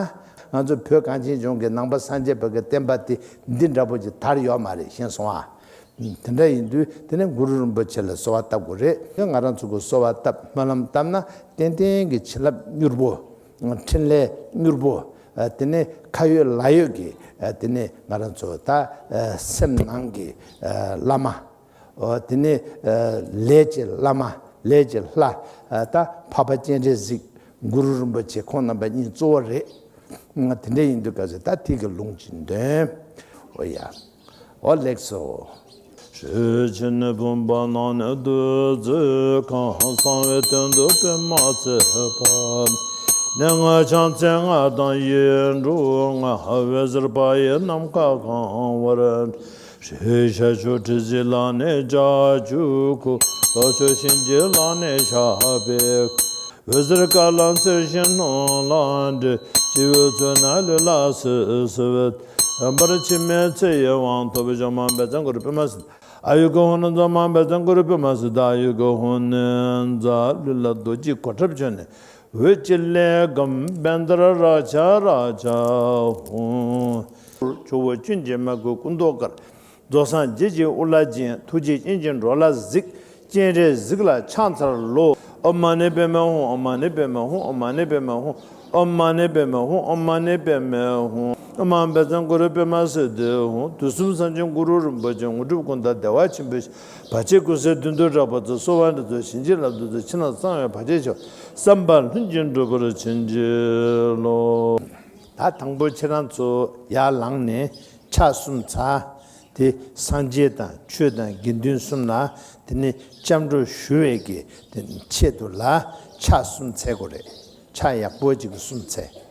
ང་ཚོ་བོད་གངས་ཅན་ལྗོངས་ཀྱི་ནང་པ་སངས་རྒྱས་པ་གི་བསྟན་པ་དེ་འདི་འདྲ་པོ་ཅིག་དར་ཡོད་མ་རེད། ཤེས་སོང་ཨ། དེ་འདྲ་ཡིན་དུས་དེ་ནས་གུ་རུ་རིན་པོ་ཆེ་ལ་གསོལ་བ་བཏབ་དགོས་རེད། ང་རང་ཚོ་གི་གསོལ་བ་བཏབ་སྨོན་ལམ་བཏབ་ན་ཏན་ཏན་གྱི་བྱིན་རླབས་མྱུར་པོ། འཕྲིན་ལས་མྱུར་པོ། ཨ། དེ་ནས་ཁ་ཡོད་ལག་ཡོད་ཀྱི། ཨ། དེ་ནས་ང་རང་ཚོ་ད་ཨ། སེམས་ནང་གི་ཨ། བླ་མ། ཨོ། དེ་ནས་ཨ། ལས་ཀྱི་བླ་མ། ལས་ཀྱི་ལྷ། ཨ། ད་འཕགས་པ་སྤྱན་རས་གཟིགས། གུ་རུ་རིན་པོ་ཆེ་ཁོང་རྣམ་པ་གཉིས་གཙོ་བོ་རེད། ང་དེ་འདྲ་ཡིན་དུས་སྐབས་སུ་ད་དེ་གི་ལུང་ཅིག་འདོན། ཨོ་ཡ། ཨོ་ལེགས་སོ། ཞེས་བྱས་ནས་བུམ་པ་ནང་ནས་བདུད་རྩི་གང་། གསང་བའི་སྟེང་དུ་པདྨ་བརྩེགས་པ། གནས་ལྔ་ཕྱག་མཚན་ལྔ་དང་ཡིག་འབྲུ་ལྔ། འོད་ཟེར་པ་ཡིས་ནམ་མཁའ་གང་བར། ཧྲཱིཿཤ་མཆོག་དྲི་ཟའི་ལག་ནས་ལྗགས་ཀྱུ་ཁུ། ལྷོ་ཕྱོགས་གཤིན་རྗེའི་ལག་ནས་ཞབས་པད་ཁུ། འོད་ཟེར་ཀ་ལ་རྩེར་བཞེངས་གནོན་ལ་འདྲེ། སྤྱི་བོའི་ཚུལ་ན་ལུས་ལ་སིབ་སིབ། འོད་འབར་འཆི་མེད་ཚེ་ཡི་དབང་ཐོབ། ཕྱོགས་མང་བཛྲ་གུ་རུ་པདྨ་སིདྡྷི། ཨ་ཡུ་གུ་ཧུ་ན། ཕྱོགས་མང་བཛྲ་གུ་རུ་པདྨ་སིདྡྷི། ཨ་ཡུ་གུ་ཧུ་ན། ལུས་ལ་རྡོ་རྗེའི་གོ་ཁྲབ་གྱོན་ནས། འོད་ཀྱི་ལས་སྒམ་བཻ་ཌཱུརྱ་རཀྵ་རཀྵ་ཧཱུྃ། ཇོ་བོ་ཅུན་གྱི་མ་སྐུལ་སྐུ་མདོག་དཀར། རྫོགས་སངས་རྒྱས་ཀྱི་དབུ་ལ་བརྒྱན། ཐུགས་རྗེའི་སྤྱན་གྱིས་འགྲོ་ལ་གཟིགས། སྤྱན་རས་གཟིགས་ལ་ཕྱག་འཚལ་ལོ། ཨོཾ་མ་ཎི་པདྨེ་ཧཱུྃ། ཨོཾ་མ་ཎི་པདྨེ་ཧཱུྃ། ཨོཾ་མ་ཎི་པདྨེ་ཧཱུྃ། ཨོཾ་མ་ཎི་པདྨེ་ཧཱུྃ། ཨོཾ་མ་ཎི་པདྨེ་ཧཱུྃ། ཕྱོགས་མང་བཛྲ་གུ་རུ་པདྨ་སིདྡྷི་ཧཱུྃ། དུས་གསུམ་སངས་རྒྱས་གུ་རུ་རིན་པོ་ཆེ། དངོས་གྲུབ་ཀུན་བདག་བདེ་བ་ཆེན་པོའི་ཞིང་། བར་ཆད་ཀུན་སེལ་དོན་དུ་གྲགས་པ་སྩོལ། གསོལ་བ་འདི་ཚོ་བྱིན་གྱིས་བརླབ་ཏུ་གསོལ། ཕྱི་ནང་གསང་བའི་བར་ཆད་ཞི་བ། བསམ་པ་ལྷུན་གྱིས་འགྲུབ་པར་བྱིན་གྱིས་རློབས། ད་དང་པོ་ཁྱེད་རང་ཚོ་ཡར་ལངས་ནས་ཕྱག་གསུམ་འཚལ། དེ་སངས་རྒྱས་དང་ཆོས་དང་དགེ་འདུན་གསུམ་ལ་དེ་ནི་སྐྱབས་འགྲོ་ཞུ་བའི་གི་དེ་ཆེད་དུ་ལ་ཕྱག་གསུམ་འཚལ་དགོས་རེད། ཕྱག་ཡག་པོ་ཅིག་གསུམ་འཚལ།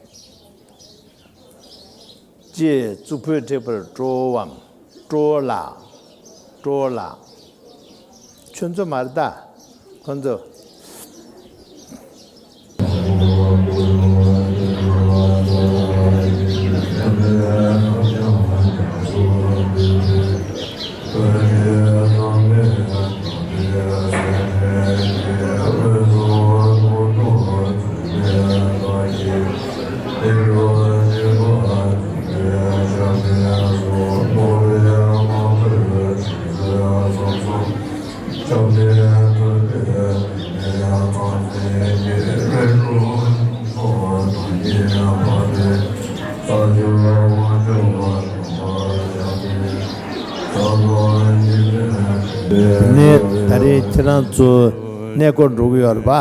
ཅེས་གཙུག་ཕུད་བྲེགས་པར་སྤྲོའམ། སྤྲོ་ལགས། སྤྲོ་ལགས། ཁྱོད་ཚོ་མ་རེད་ད། ཁོ་ཚོ། ནས་ད་རེས་ཁྱེད་རང་ཚོ་གནས་སྐོར་འགྲོ་གི་ཡོད་རེད་པ།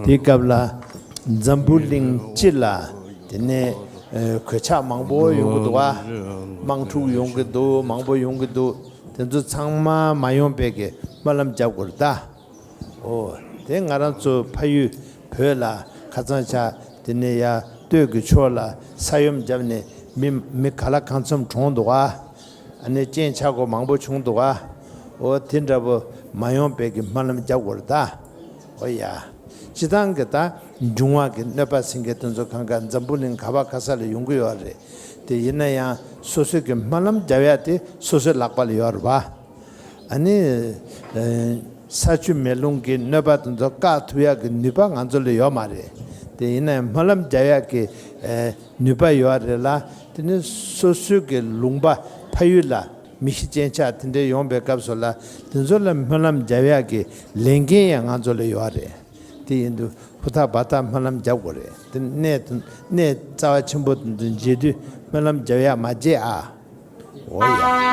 དེའི་སྐབས་ལ་འཛམ་བུ་གླིང་སྤྱི་ལ་དེ་ནས་གོད་ཆག་མང་པོ་ཡོང་གི་འདུག་བ། དམག་འཁྲུག་ཡོང་གི་འདུག་མང་པོ་ཡོང་གི་འདུག་དེ་ཚོ་ཚང་མ་མ་ཡོང་བའི་གི་སྨོན་ལམ་རྒྱབ་དགོས་རེད་ད། ཨོ། དེ་ང་རང་ཚོ་ཕ་ཡུལ་བོད་ལ་ཁ་སང་ཆ་དེ་ནས་ཡ་སྟོད་ཀྱི་ཕྱོགས་ལ་ས་ཡོམ་བརྒྱབ་ནས་མི་མི་ག་ལ་གང་འཚམ་གྲོངས་འདུག་ཨ། ཨ་ནི་རྐྱེན་ཆག་སྒོ་མང་པོ་བྱུང་འདུག་ཨ། ཨོ་དེ་འདྲ་པོ་མ་ཡོང་པའི་གི་སྨོན་ལམ་རྒྱབ་དགོས་རེད་ད། ཨོ་ཡ། སྤྱི་བཏང་གི་ད་འབྱུང་བ་གི་གནོད་པ་ཟིན་མཁན་དེ་ཚོ་གང་ག་འཛམ་བུ་གླིང་ག་བ་ག་ས་ལ་ཡོང་གི་ཡོད་རེད། དེ་ཡིན་ན་ཡང་སོ་སོའི་གི་སྨོན་ལམ་རྒྱབ་ཡ་དེ་སོ་སོའི་ལག་པ་ལ་ཡོད་རེད་པ། ཨ་ནི། ཨ་ས་ཆུ་མེ་རླུང་གི་གནོད་པ་དེ་ཚོ་བཀག་ཐུབ་ཡག་གི་ནུས་པ་ང་ཚོ་ལ་ཡོད་མ་རེད། དེ་ཡིན་ན་ཡང་སྨོན་ལམ་རྒྱག་ཡག་གི་ཨ་ནུས་པ་ཡོད་རེད་ལ། དེ་ནི་སོ་སོའི་གི་ལུང་པ་ཕ་ཡུལ་ལ་མི་ཤི་རྐྱེན་ཆག་དེ་འདྲའི་ཡོང་པའི་སྐབས་སུ་ལ་དེ་ཚོ་ལ་སྨོན་ལམ་རྒྱག་ཡག་གི་ལས་འགན་ཡང་ང་ཚོ་ལ་ཡོད་རེད། དེ་ཡིན་དུས་ཧུར་ཐག་འབད་ཐག་སྨོན་ལམ་རྒྱག་དགོས་རེད། དེ་གནས་དེ་གནས་རྩ་བ་ཆེན་པོ་དེ་ཚོ་མཇལ་དུས་སྨོན་ལམ་རྒྱབ་ཡག་མ་བརྗེད་ཨ། འོ་ཡ།